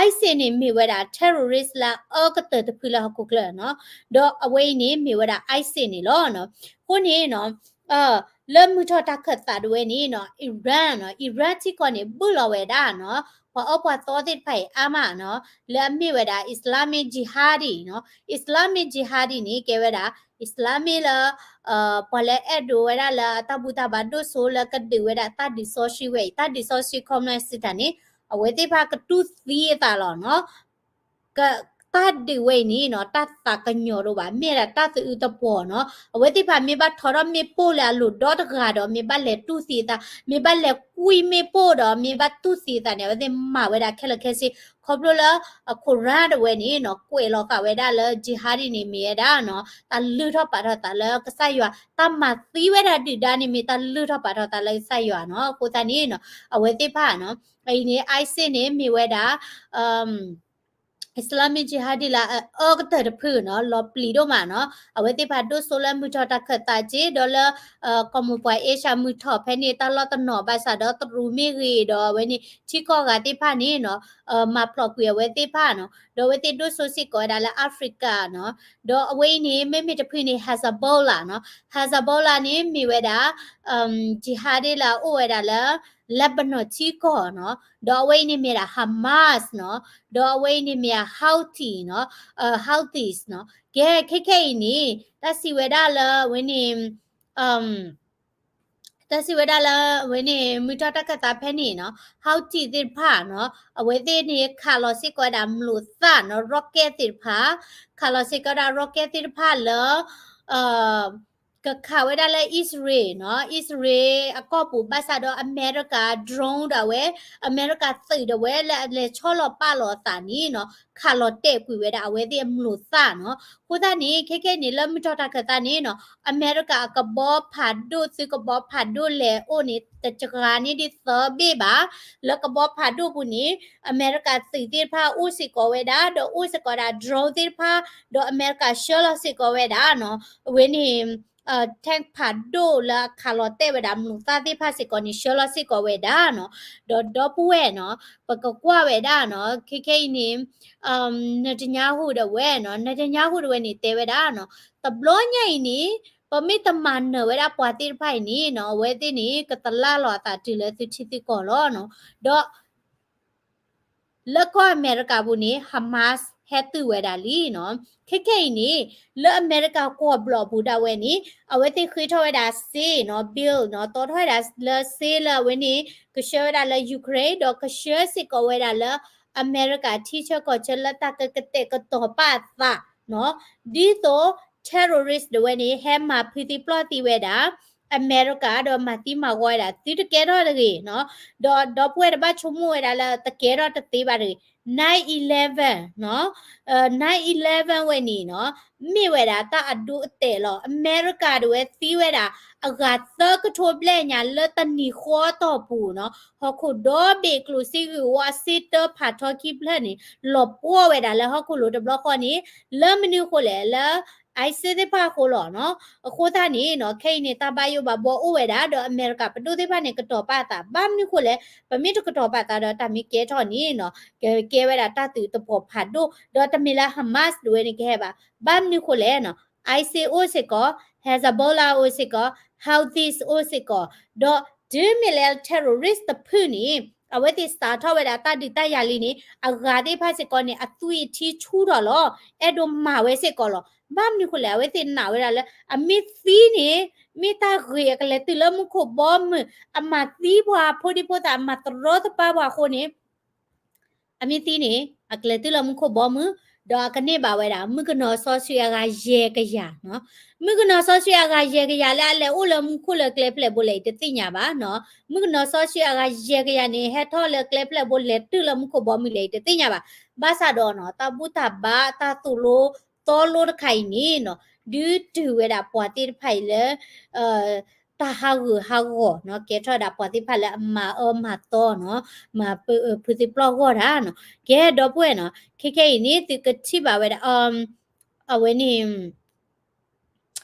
ISIS န့ၣ်မ့ၢ်ဝဲဒၣ် terrorist လၢအအၢကတၢၢ်တဖုလၢဟီၣ်ခိၣ်ချၢနီၤ ဒီးအဝဲအံၤန့ၣ်မ့ၢ်ဝဲဒၣ် ISIS န့ၣ်လီၤနီၤ အဃိန့ၣ်နီၤ လၢမုၢ်ထီၣ်တၢ်ခၢၣ်သးဒၣ်ဝဲန့ၣ်နီၤ Iran နီၤ Iran ထံကီၢ်န့ၣ် ဘုၣ်လီၤဝဲဒၣ်နီၤ ပှၤအၢပှၤသီသ့ၣ်တဖၣ်အံၤအါမးနီၤ လၢအမ့ၢ်ဝဲဒၣ် Islamic Jihadi နီၤ Islamic Jihadi န့ၣ် ကဲဝဲဒၣ် Islamic လၢ ပှၤလၢအဲၣ်ဒိးဝဲဒၣ်လၢအတၢ်ဘူၣ်တၢ်ဘါဒိၣ်စိလၢကဒုးဝဲဒၣ်တၢ်ဒုးစီဆှံဝဲအံၤ တၢ်ဒုးစီဆှံခီပညီစံးတၢ်န့ၣ် အဝဲသ့ၣ်တဖၣ်ကတူၢ်သံအသးလီၤနီၤ က တၢ်ဒုးဝဲအံၤန့ၣ်နီၤ တၢ်သးကညီၤဒိၣ်ဘၣ် မ့ၢ်ဒၣ်တၢ်သအုးသပှီၤနီၤ. အဝဲသ့ၣ်တဖၣ်မ့ၢ်ဘၣ်ထီထီၣ်မ့ၣ်ပိၢ်လၢအလိၤဒီတဂၤဒီး မ့ၢ်ဘၣ်လဲၤတူၢ်သံအသး မ့ၢ်ဘၣ်လဲၤကွံမ့ၣ်ပိၢ်ဒီး မ့ၢ်ဘၣ်တူၢ်သံအသးန့ၣ် အဝဲသ့ၣ်မၤဝဲဒၣ်ခဲလၢာ်ခဲဆ့ ခီဖျိလၢ Quran တဝဲန့ၣ်နီၤ ကွဲးလီၤဃာ်ဝဲဒၣ်လၢ jihadi န့ၣ်မ့ၢ်ဝဲဒၣ်နီၤ တၢ်လုၢ်ထီၣ်ပာ်ထီၣ်သးလၢကစၢ်ယွၤ တၢ်မၤသံဝဲဒၣ်ဒုၣ်ဒါန့ၣ်မ့ၢ်တၢ်လုၢ်ထီၣ်ပာ်ထီၣ်သးလၢကစၢ်ယွၤနီၤ. အဃိသတးန့ၣ်နီၤ အဝဲသ့ၣ်တဖၣ်နီၤ အံၤန့ၣ် ISIS န့ၣ်မ့ၢ်ဝဲဒၣ် Islamic Jihadi လၢအအၢကတၢၢ်တဖုနီၤ လီၤပျံၤဒိၣ်မးနီၤ အဝဲသ့ၣ်တဖၣ်ဒိၣ်စိလၢမုၢ်ထီၣ်တၢ်ခၢၣ်သးက့ ဒီးလၢ ကီၢ်မိၢ်ပှၢ်အ့ရှၢၣ်မုၢ်ထီၣ်ဖဲန့ၣ် တၢ်လီၢ်တနီၤဘၣ်ဆၣ်ဒီး တရူးမ့ၢ်ဂ့ၤဒီးအဝဲန့ၣ် ထံကီၢ်ဂၤသ့ၣ်တဖၣ်န့ၣ်နီၤ မၤဖျိးကွံာ်အဝဲသ့ၣ်တဖၣ်နီၤ ဒီးအဝဲသ့ၣ်ဒိၣ်စိစ့ၢ်ကီးဝဲဒၣ်လၢ Africa နီၤ ဒီးအဝဲအံၤန့ၣ် မ့မ့ၢ်တဖုန့ၣ် Hezbollah နီၤ Hezbollah န့ၣ်မ့ၢ်ဝဲဒၣ် jihadi လၢအအိၣ်ဝဲဒၣ်လၢ Lebanon ထံကီၢ်နီၤ ဒီးအဝဲအံၤန့ၣ်မ့ၢ်ဒၣ် Hamas နီၤ ဒီးအဝဲအံၤန့ၣ်မ့ၢ်ဒၣ် Houthi နီၤ Houthis နီၤ ကဲ ခဲခဲအံၤန့ၣ် တၢ်စံးဝဲဒၣ်လၢအဝဲန့ၣ် တၢ်စံးဝဲဒၣ်လၢအဝဲန့ၣ် မုၢ်ထီၣ်တၢ်ခၢၣ်သးဖဲန့ၣ်နီၤ Houthi သ့ၣ်တဖၣ်နီၤ အဝဲသ့ၣ်န့ၣ် ခးလီၤစ့ၢ်ကီးဝဲဒၣ်မျိာ်သၣ်နီၤ rocket သ့ၣ်တဖၣ် ခးလီၤစ့ၢ်ကီးဝဲဒၣ် rocket သ့ၣ်တဖၣ်လၢ ကခးဝဲဒၣ်လၢ အံၣ်စရ့လးနီၤ အံၣ်စရ့လးအကီၢ်ပူၤ ဘၣ်ဆၣ်ဒီးအမဲရကၤ drone ဒၣ်ဝဲ အမဲရကၤသုးဒၣ်ဝဲလၢအလဲၤဆီလီၤပာ်လီၤအသးန့ၣ်နီၤ ခးလီၤတဲာ်ကွံာ်ဝဲဒၣ်အဝဲသ့ၣ်အမျိာ်သၣ်နီၤ. အဃိသတးန့ၣ် ခဲခဲအံၤန့ၣ် လၢမုၢ်ထီၣ်တၢ်ခၢၣ်သးန့ၣ်နီၤ အမဲရကၤအကဘီဖးဒိၣ် သုကဘီဖးဒိၣ်လဲၤအိၣ်န့ၣ် တစှၤန့ၢ်ဒ်သၢဘ့ၣ်ဘၣ်. လၢကဘီဖးဒိၣ်ပူၤန့ၣ် အမဲရကၤသုးသ့ၣ်တဖၣ်အိၣ်စ့ၢ်ကီးဝဲဒၣ် ဒီးအိၣ်စ့ၢ်ကီးဒၣ် drone သ့ၣ်တဖၣ် ဒီးအမဲရကၤဆှၢလီၤစ့ၢ်ကီးဝဲဒၣ်နီၤ အဝဲန့ၣ် tank ဖးဒိၣ်လၢအခးလီၤတဲာ်ဝဲဒၣ်မျိာ်သၣ်သ့ၣ်တဖၣ်စ့ၢ်ကီးန့ၣ် ဆှၢလီၤစ့ၢ်ကီးဝဲဒၣ်နီၤ. ဒီးဒီပုၢ်ဝဲၢ်နီၤ ပကကွၢ်ဝဲဒၣ်နီၤ ခဲခဲအံၤန့ၣ် Netanyahu ဒၣ်ဝဲနီၤ Netanyahu ဒၣ်ဝဲန့ၣ်တဲဝဲဒၣ်နီၤ တဘျီညါအံၤန့ၣ် ပမ့ၢ်တမၤနၢၤဝဲဒၣ်ပှၤသ့ၣ်တဖၣ်အံၤန့ၣ်နီၤ အဝဲသ့ၣ်န့ၣ် ကတလၢ်လီၤအသးတုၤလၢသုထံသုကီၢ်လီၤနီၤ. ဒီး လၢကီၢ်အမဲရကၤပူၤန့ၣ် Hamas ဟဲတုၤဝဲဒၣ်လံနီၤ. ခဲခဲအံၤန့ၣ် လၢအမဲရကၤကွီၢ်ဘျီၣ်ပူၤဒၣ်ဝဲန့ၣ် အဝဲသ့ၣ်ဃ့ထီၣ်ဝဲဒၣ်စ့နီၤ bill နီၤ တီထီၣ်ဝဲဒၣ်လၢစ့လၢအဝဲန့ၣ် ကဆှၢဝဲဒၣ်လၢ Ukraine ဒီးကဆှၢစ့ၢ်ကီးဝဲဒၣ်လၢ အမဲရကၤထံဆၢကီၢ်ဆၢလၢတၢ်ကကတဲာ်ကတီၤပာ်အသးနီၤ ဒ်သိး terrorist ဒၣ်ဝဲန့ၣ် ဟဲမၤဖုးသံပျီၢ်သံဝဲဒၣ် အမဲရကၤဒီးမၤသံမၤဂီၤဝဲဒၣ် သုတကဲထီၣ်တဂ့ၤနီၤ. ဒီးဒီပုၢ်ဝဲၢ်တဘၣ်ဆိကမိၣ်ဝဲဒၣ်လၢတကဲထီၣ်တသ့ဘၣ်တဂ့ၤ nine eleven နီၤ nine eleven ဝဲန့ၣ်နီၤ မ့ၢ်ဝဲဒၣ်တၢ်အဒိအတဲာ်လီၤ. အမဲရကၤဒၣ်ဝဲသံဝဲဒၣ် အဂၤသၢကထိဘျဲၣ်ညါလၢတနံၤဃီတီၢ်ပူၤနီၤ ဟီၣ်ခိၣ်ဒီဘ့ၣ်ကျိၣ်စ့ဂ့ၢ်ဝီအစ့တၢဖးထီခံဖျၢၣ်န့ၣ် လီၤပှီၢ်ဝဲဒၣ်လၢဟီၣ်ခိၣ်လိၤတဘျီဃီန့ၣ် လၢမနုၤအဃိလဲၣ် လၢ ISIS သ့ၣ်တဖၣ်အဃိလီၤနီၤ. အဃိသတးန့ၣ်နီၤ ခဲအံၤန့ၣ် တၢ်ဘၣ်ယိၣ်ဘၣ်ဘှီအိၣ်ဝဲဒၣ် ဒီးအမဲရကၤပဒိၣ်သ့ၣ်တဖၣ်န့ၣ် ကတီၤပာ်အသး ဘၣ်မနုၤအဃိလဲၣ် ပမ့ၢ်တကတီၤပာ်သးဒီးတၢ်မ့ၢ်ကဲထီၣ်န့ၣ်နီၤ ကကဲဝဲဒၣ်တၢ်သုးသပှီၤဖးဒိၣ် ဒီးတမ့ၢ်လၢ Hamas ဒၣ်ဝဲန့ၣ်ကဟဲဘၣ် ဘၣ်မနုၤအဃိလဲၣ်နီၤ ISIS အိၣ်စ့ၢ်ကီး Hezbollah အိၣ်စ့ၢ်ကီး Houthis အိၣ်စ့ၢ်ကီး ဒီးတုၤမ့ၢ်လၢ terrorist တဖုန့ၣ် အဝဲသ့ၣ်စးထီၣ်ဝဲဒၣ်တၢ်ဒုးတၢ်ယၤလံန့ၣ် အဂၤသ့ၣ်တဖၣ်စ့ၢ်ကီးန့ၣ် အသွံၣ်အထံဆူၣ်ထီၣ်လီၤ အဲၣ်ဒိးမၤဝဲစ့ၢ်ကီးလီၤ. ဘၣ်မနုၤအဃိလဲၣ် အဝဲသ့ၣ်နာ်ဝဲဒၣ်လၢ အမ့ၢ်သံန့ၣ် မ့ၢ်တၢ်ဂ့ၤအကလဲၤတုၤလၢမူခိၣ်ဘီမုၢ် အမၤသံပှၤဖိဒံဖိသၣ် အမၤတရီတပါပှၤအဃိန့ၣ် အမ့ၢ်သံန့ၣ် အကလဲၤတုၤလၢမူခိၣ်ဘီမုၢ် ဒီးအကန့ၢ်ဘၣ်ဝဲဒၣ် မုၣ်ကနီၤစီဆှံအဂၤယဲၢ်ကယၤနီၤ. မုၣ်ကနီၤစီဆှံအဂၤယဲၢ်ကယၤလၢအလဲၤအိၣ်လၢမူခိၣ်လၢကျဲဖျဲၣ်ဘိလဲၣ်အံၤတသ့ၣ်ညါဘၣ်နီၤ. မုၣ်ကနီၤစီဆှံအဂၤယဲၢ်ကယၤန့ၣ် ဟဲထီၣ်လၢကျဲဖျဲၣ်ဘိလဲၤတုၤလၢမူခိၣ်ဘီမုၢ်လဲၣ်အံၤတသ့ၣ်ညါဘၣ်. ဘၣ်ဆၣ်ဒီးနီၤ တၢ်ဘူၣ်တၢ်ဘါတၢ်သိၣ်လိသီလိတခါအံၤန့ၣ်နီၤ ဒုးတုၤဝဲဒၣ်ပှၤသ့ၣ်တဖၣ်အံၤလၢ တၢ်ဟးဂူာ်ဟးဂီၤနီၤ ကဲထီၣ်ဒၣ်ပှၤသ့ၣ်တဖၣ်လၢအမၤအၢမၤသီနီၤ မၤဖုးသံပျီၢ်ဂီၢ်တၢ်နီၤ. ကဲဒီပုၢ်ဝဲၢ်နီၤ ခဲခဲအံၤန့ၣ် သုကထံၣ်ဘၣ်ဝဲဒၣ် အဝဲန့ၣ်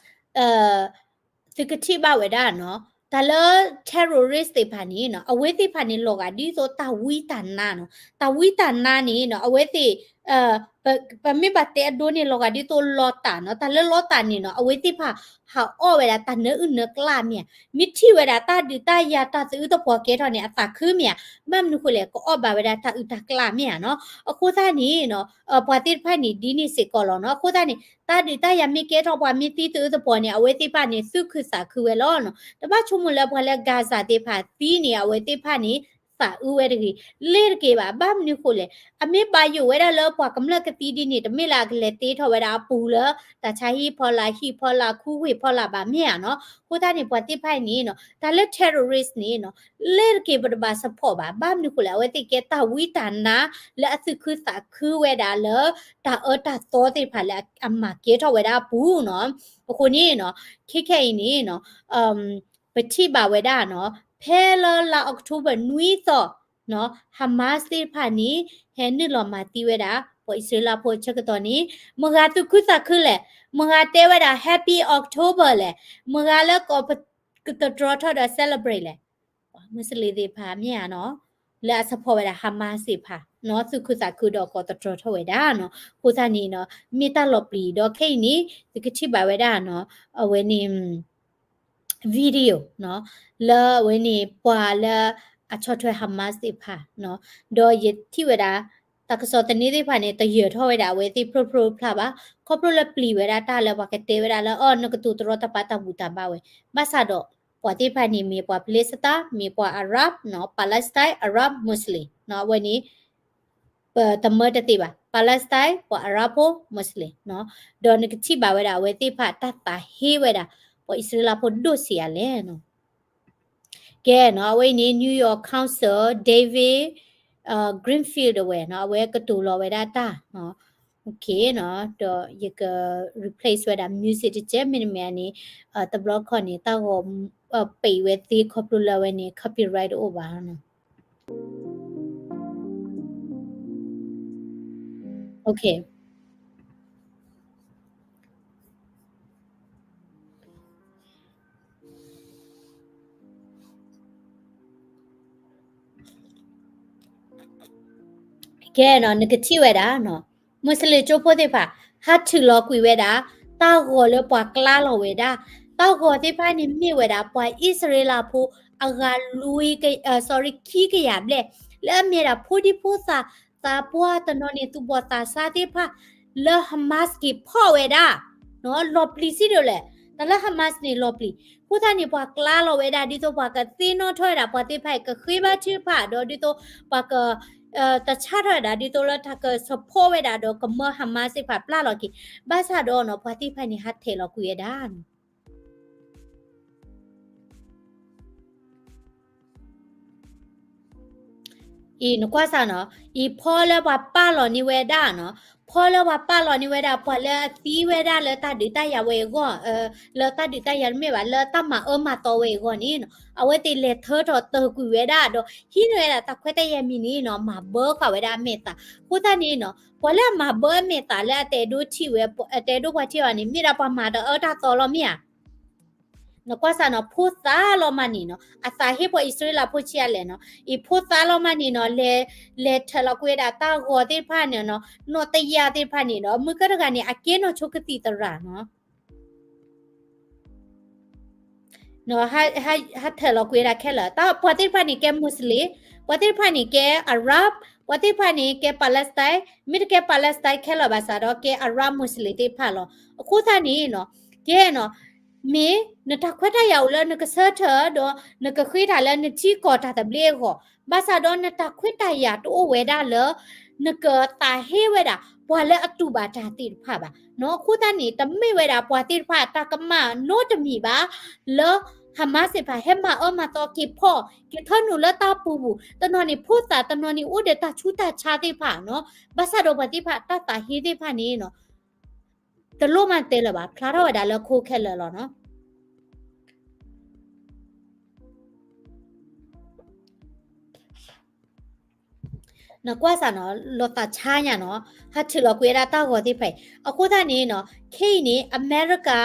သုကထံၣ်ဘၣ်ဝဲဒၣ်နီၤ တၢ်လၢ terrorist သ့ၣ်တဖၣ်န့ၣ်နီၤ အဝဲသ့ၣ်တဖၣ်န့ၣ် လီၤဂာ်ဒ်သိးတၢ်ဝံတၢ်နါနီၤ. တၢ်ဝံတၢ်နါန့ၣ်နီၤ အဝဲသ့ၣ် ပမ့ၢ်ဘၣ်တဲအဒိန့ၣ် လီၤဂာ်ဒ်သိးလီတၢ်နီၤ. တၢ်လၢလီတၢ်န့ၣ်နီၤ အဝဲသ့ၣ်တဖၣ်ဟးအီၣ်ဝဲဒၣ်တၢ်နၢအုၣ်နၢကျးမ့ၢ်ဧါ. မ့ၢ်ထံၣ်ဝဲဒၣ်တၢ်ဒုးတၢ်ယၤတၢ်သအုးသပှီၤကဲထီၣ်န့ၣ် အသးခုမ့ၢ်ဧါ. ဘၣ်မနုၤအဃိလဲၣ် ကအီၣ်ဘၣ်ဝဲဒၣ်တၢ်အုၣ်တၢ်ကျးမ့ၢ်ဧါနီၤ. အဃိသတးန့ၣ်နီၤ ပှၤသ့ၣ်တဖၣ်န့ၣ် ဒ်န့ၣ်စ့ၢ်ကီးလီၤနီၤ. အဃိသတးန့ၣ် တၢ်ဒုးတၢ်ယၤမ့ၢ်ကဲထီၣ်ပှၤမ့ၢ်သံသအုးသပှီၤန့ၣ် အဝဲသ့ၣ်တဖၣ်န့ၣ် သူၣ်ခုသးခုဝဲလီၤနီၤ. တဘၣ်ဆိကမိၣ်လၢပှၤလၢ Gaza သ့ၣ်တဖၣ်သံန့ၣ် အဝဲသ့ၣ်တဖၣ်န့ၣ် သးအုးဝဲတဂ့ၤ, လ့ၤတက့ၤဘၣ်. ဘၣ်မနုၤဃိလဲၣ်, အမ့ၢ်ဘၣ်ယိၣ်ဝဲဒၣ်လၢပှၤကမျၢၢ်ကသံဒ်န့ၣ် တမ့ၢ်လၢအကလဲၤတ့ထီၣ်ဝဲဒၣ်အပူၤလၢ တၢ်ဆါဟံၣ်ဖီလာ် ဟံၣ်ဖီလာ် ခူဝ့ၢ်ဖီလာ်ဘၣ်မ့ၢ်ဧါနီၤ. အဃိသတးန့ၣ် ပှၤသ့ၣ်တဖၣ်အံၤန့ၣ်နီၤ တၢ်လၢ terrorist န့ၣ်နီၤ လ့ၤတက့ၤပတဘၣ် support ဘၣ်. ဘၣ်မနုၤဃိလဲၣ်, အဝဲသ့ၣ်ကဲတၢ်ဝံတၢ်နါလၢအသူၣ်ခုသးခုဝဲဒၣ်လၢ တၢ်အၢတၢ်သီသ့ၣ်တဖၣ်လၢအမၤကဲထီၣ်ဝဲဒၣ်အပူၤနီၤ. အဃိန့ၣ်နီၤ ခဲခဲအံၤန့ၣ်နီၤ ပထံၣ်ဘၣ်ဝဲဒၣ်နီၤ ဖဲလၢလါ October နွံသီနီၤ Hamas သ့ၣ်တဖၣ်န့ၣ် ဟဲနုာ်လီၤမၤသံဝဲဒၣ် ပှၤအံၣ်စရ့လးဖိအဆၢကတီၢ်န့ၣ် မတၤဂၤသူၣ်ခုသးခုလဲၣ်, မတၤဂၤတဲဝဲဒၣ် Happy October လဲၣ်, မတၤဂၤလၢကိးပကတတြီထီၣ်ဒီး celebrate လဲၣ်. ပှၤမူစလ့ၣ်သ့ၣ်တဖၣ်မ့ၢ်ဧါနီၤ လၢအ support ဝဲဒၣ် Hamas သ့ၣ်တဖၣ်နီၤ သူၣ်ခုသးခုဒီးကိးတတြီထီၣ်ဝဲဒၣ်နီၤ. အဃိသတးန့ၣ်နီၤ မ့ၢ်တၢ်လီၤပျံၤဒီးခဲအံၤန့ၣ် သုကထံၣ်ဘၣ်ဝဲဒၣ်နီၤ အဝဲန့ၣ် video နီၤ လၢအဝဲန့ၣ် ပှၤလၢအဆီၣ်ထွဲ Hamas သ့ၣ်တဖၣ်နီၤ ဒီးယထံၣ်ဝဲဒၣ် တၢ်ကစီၣ်သန့သ့ၣ်တဖၣ်န့ၣ် တယၢၤထီၣ်ဝဲဒၣ်အဝဲသ့ၣ်ဖျိဖျိဖျါဘၣ် ခီဖျိလၢပျံၤဝဲဒၣ်တၢ်လၢပှၤကတဲဝဲဒၣ်လၢ အီ နကတိၤတရီတပါတၢ်ဘူၣ်တၢ်ဘါဝဲ ဘၣ်ဆၣ်ဒီး ပှၤသ့ၣ်တဖၣ်န့ၣ်မ့ၢ်ပှၤ Palestine မ့ၢ်ပှၤ Arab နီၤ Palestine Arab Muslim နီၤ အဝဲန့ၣ် ပတမၢတသ့ဘၣ် Palestine ပှၤ Arab ဖိ Muslim နီၤ ဒီးနကထံၣ်ဘၣ်ဝဲဒၣ်အဝဲသ့ၣ်တဖၣ်တၢ်သးဟ့ဝဲဒၣ် ပှၤအံၣ်စရ့လးဖိဒိၣ်ဆံးအါလဲၣ်နီၤ. ကဲနီၤ အဝဲအံၤန့ၣ် New York Council David Greenfield အဝဲနီၤ အဝဲကတိၤလီၤဝဲဒၣ်တၢ်နီၤ ဒီးယက replace ဝဲဒၣ် music တကဲး မ့တမ့ၢ်န့ၣ် တဘျီခီန့ၣ် တၢ်ဂီၤ ပံးဝဲသ့ခီဖျိလၢအဝဲန့ၣ် copyright တအိၣ်ဘၣ်နီၤ. ကဲနီၤ နကထံၣ်ဝဲဒၣ်နီၤ မူစလ့ၣ်ကၠိဖိသ့ၣ်တဖၣ် ဟးထုးလီၤကွံာ်ဝဲဒၣ် တၢ်ဂီၤလၢပှၤကျါလီၤဝဲဒၣ် တၢ်ဂီၤသ့ၣ်တဖၣ်န့ၣ်မ့ၢ်ဝဲဒၣ် ပှၤအံၣ်စရ့လးဖိ အဂၤလွံၢ်က sorry ခံကယၤဘျဲၣ် လၢအမ့ၢ်ဒၣ်ဖိဒံဖိသၣ် သးပှၢ်တနီၤန့ၣ် သူၣ်ဘီၣ်သးစၢ်သ့ၣ်တဖၣ် လၢ Hamas က့ၤဖီၣ်ဝဲဒၣ် လီၤပျံၤစံးဒိၣ်လဲၣ် တၢ်လၢ Hamas န့ၣ်လီၤပျံၤ အဃိသတးန့ၣ် ပှၤကျါလီၤဝဲဒၣ် ဒ်သိးပှၤကသ့ၣ်နီၣ်ထီၣ်ဝဲဒၣ် ပှၤသ့ၣ်တဖၣ်အံၤ ကဃ့ဘါထုကဖၣ် ဒီးဒ်သိးပှၤက တၢ်ဆါထီၣ်ဝဲဒၣ် ဒ်သိးလၢတၢ်က support ဝဲဒၣ်ဒီးကမၢ Hamas သ့ၣ်တဖၣ်ပျၢ်လီၤက့ၤ ဘၣ်ဆၣ်ဒီးနီၤ ပှၤသ့ၣ်တဖၣ်န့ၣ် ဟးထဲးလီၤကွံာ်ဝဲဒၣ်နီၤ အံၤနကွၢ်စၢ်နီၤ အံၤဖီလၢပှၤပာ်လီၤန့ၢ်ဝဲဒၣ်နီၤ ဖီလၢပှၤပာ်လီၤန့ၢ်ဝဲဒၣ် ပှၤလၢအသံဝဲဒၣ်လၢတၢ်ဒုးတၢ်ယၤဝဲအဂီၢ် လၢတၢ်ဒုးတၢ်ယၤတမ့ၢ်ဘၣ် လၢတၢ်မၤအၢမၤသီဝဲအဂီၢ်န့ၣ်နီၤ အဝဲသ့ၣ်လဲၤထၢထီၣ်တၢၢ်ကွံာ်ဝဲဒၣ်ဒီး ဟံးန့ၢ်ဝဲဒၣ်တၢ်ခွဲးတၢ်ယာ်မံၤန့ၣ်နီၤ မၤဘၢဃာ်ဝဲဒၣ်အမဲာ်သၣ် အဃိသတးန့ၣ်နီၤ ပှၤလၢအမၤဘၢအမဲာ်သၣ်လၢအတအဲၣ်ဒိးထံၣ်ဝဲ အတအဲၣ်ဒိးပှၤထံၣ်အီၤန့ၣ် မ့ၢ်ဒၣ်ပှၤမၤတၢ်အၢတၢ်သီလီၤမ့ၢ်ဧါ နကွၢ်စၢ်နီၤ ဖိသၣ်လီၤမးန့ၣ်နီၤ အသးဟ့ပှၤအံၣ်စရ့လးဖိဆံးအါလဲၣ်နီၤ အံၤဖိသၣ်လီၤမးန့ၣ်နီၤ လဲၤ လဲၤထၢးလီၤကွံာ်ဝဲဒၣ်တၢ်ဂီၤသ့ၣ်တဖၣ်န့ၣ်နီၤ နီၢ်တယၢ်သ့ၣ်တဖၣ်န့ၣ်ဒီး မုၢ်ကတဂၤန့ၣ် အကဲနီၢ်ဆိကသံၣ်သရၣ်နီၤ ဟးထၢးလီၤကွံာ်ဝဲဒၣ်ခဲလၢာ် ပှၤသ့ၣ်တဖၣ်န့ၣ်ကဲ Muslim ပှၤသ့ၣ်တဖၣ်န့ၣ်ကဲ Arab ပှၤသ့ၣ်တဖၣ်န့ၣ်ကဲ Palestine မ့ၢ်တကဲ Palestine ခဲလၢာ်ဘၣ်ဆၣ်ဒီးကဲ Arab Muslim သ့ၣ်တဖၣ်လီၤ အဃိသတးန့ၣ်နီၤ ကဲနီၤ မ့ၢ်နတၢ်ခွဲးတၢ်ယာ်အိၣ်လၢနကဆၢထၢၣ်ဒီး နကဃ့တၢ်လၢနထံကီၢ်တၢ်သဘျ့အဂီၢ် ဘၣ်ဆၣ်ဒီးနတၢ်ခွဲးတၢ်ယာ်တအိၣ်ဝဲဒၣ်လၢ နကသးဟ့ဝဲဒၣ် ပှၤလၢအတူၢ်ဘၣ်တၢ်သ့ၣ်တဖၣ်ဘၣ်နီၤ အဃိသတးန့ၣ် တမ့ၢ်ဝဲဒၣ်ပှၤသ့ၣ်တဖၣ်တၢ်ကမၣ်နီတမံၤဘၣ် လၢ Hamas သ့ၣ်တဖၣ် ဟဲမၤအၢမၤသီက့ၤဖီၣ် က့ၤထၢနုာ်လၢတၢ်ပူၤပူၤ တနီၤန့ၣ် ဖိသၣ်တနီၤန့ၣ် အိၣ်ဒီးတၢ်ဆူးတၢ်ဆါသ့ၣ်တဖၣ်နီၤ ဘၣ်ဆၣ်ဒီးပှၤသ့ၣ်တဖၣ်တၢ်သးဟ့သ့ၣ်တဖၣ်န့ၣ်နီၤ တလိၣ်မၤတဲလၢၤဘၣ် ဖျါထီၣ်ဝဲဒၣ်လၢခိခဲလၢာ်လီၤနီၤ နကွၢ်စၢ်နီၤ လီၤသးဆါညါနီၤ ဟးထုးလီၤကွံာ်ဝဲဒၣ်တၢ်ဂီၤသ့ၣ်တဖၣ်အံၤ အဃိသတးန့ၣ်နီၤ ခဲအံၤန့ၣ် အမဲရကၤ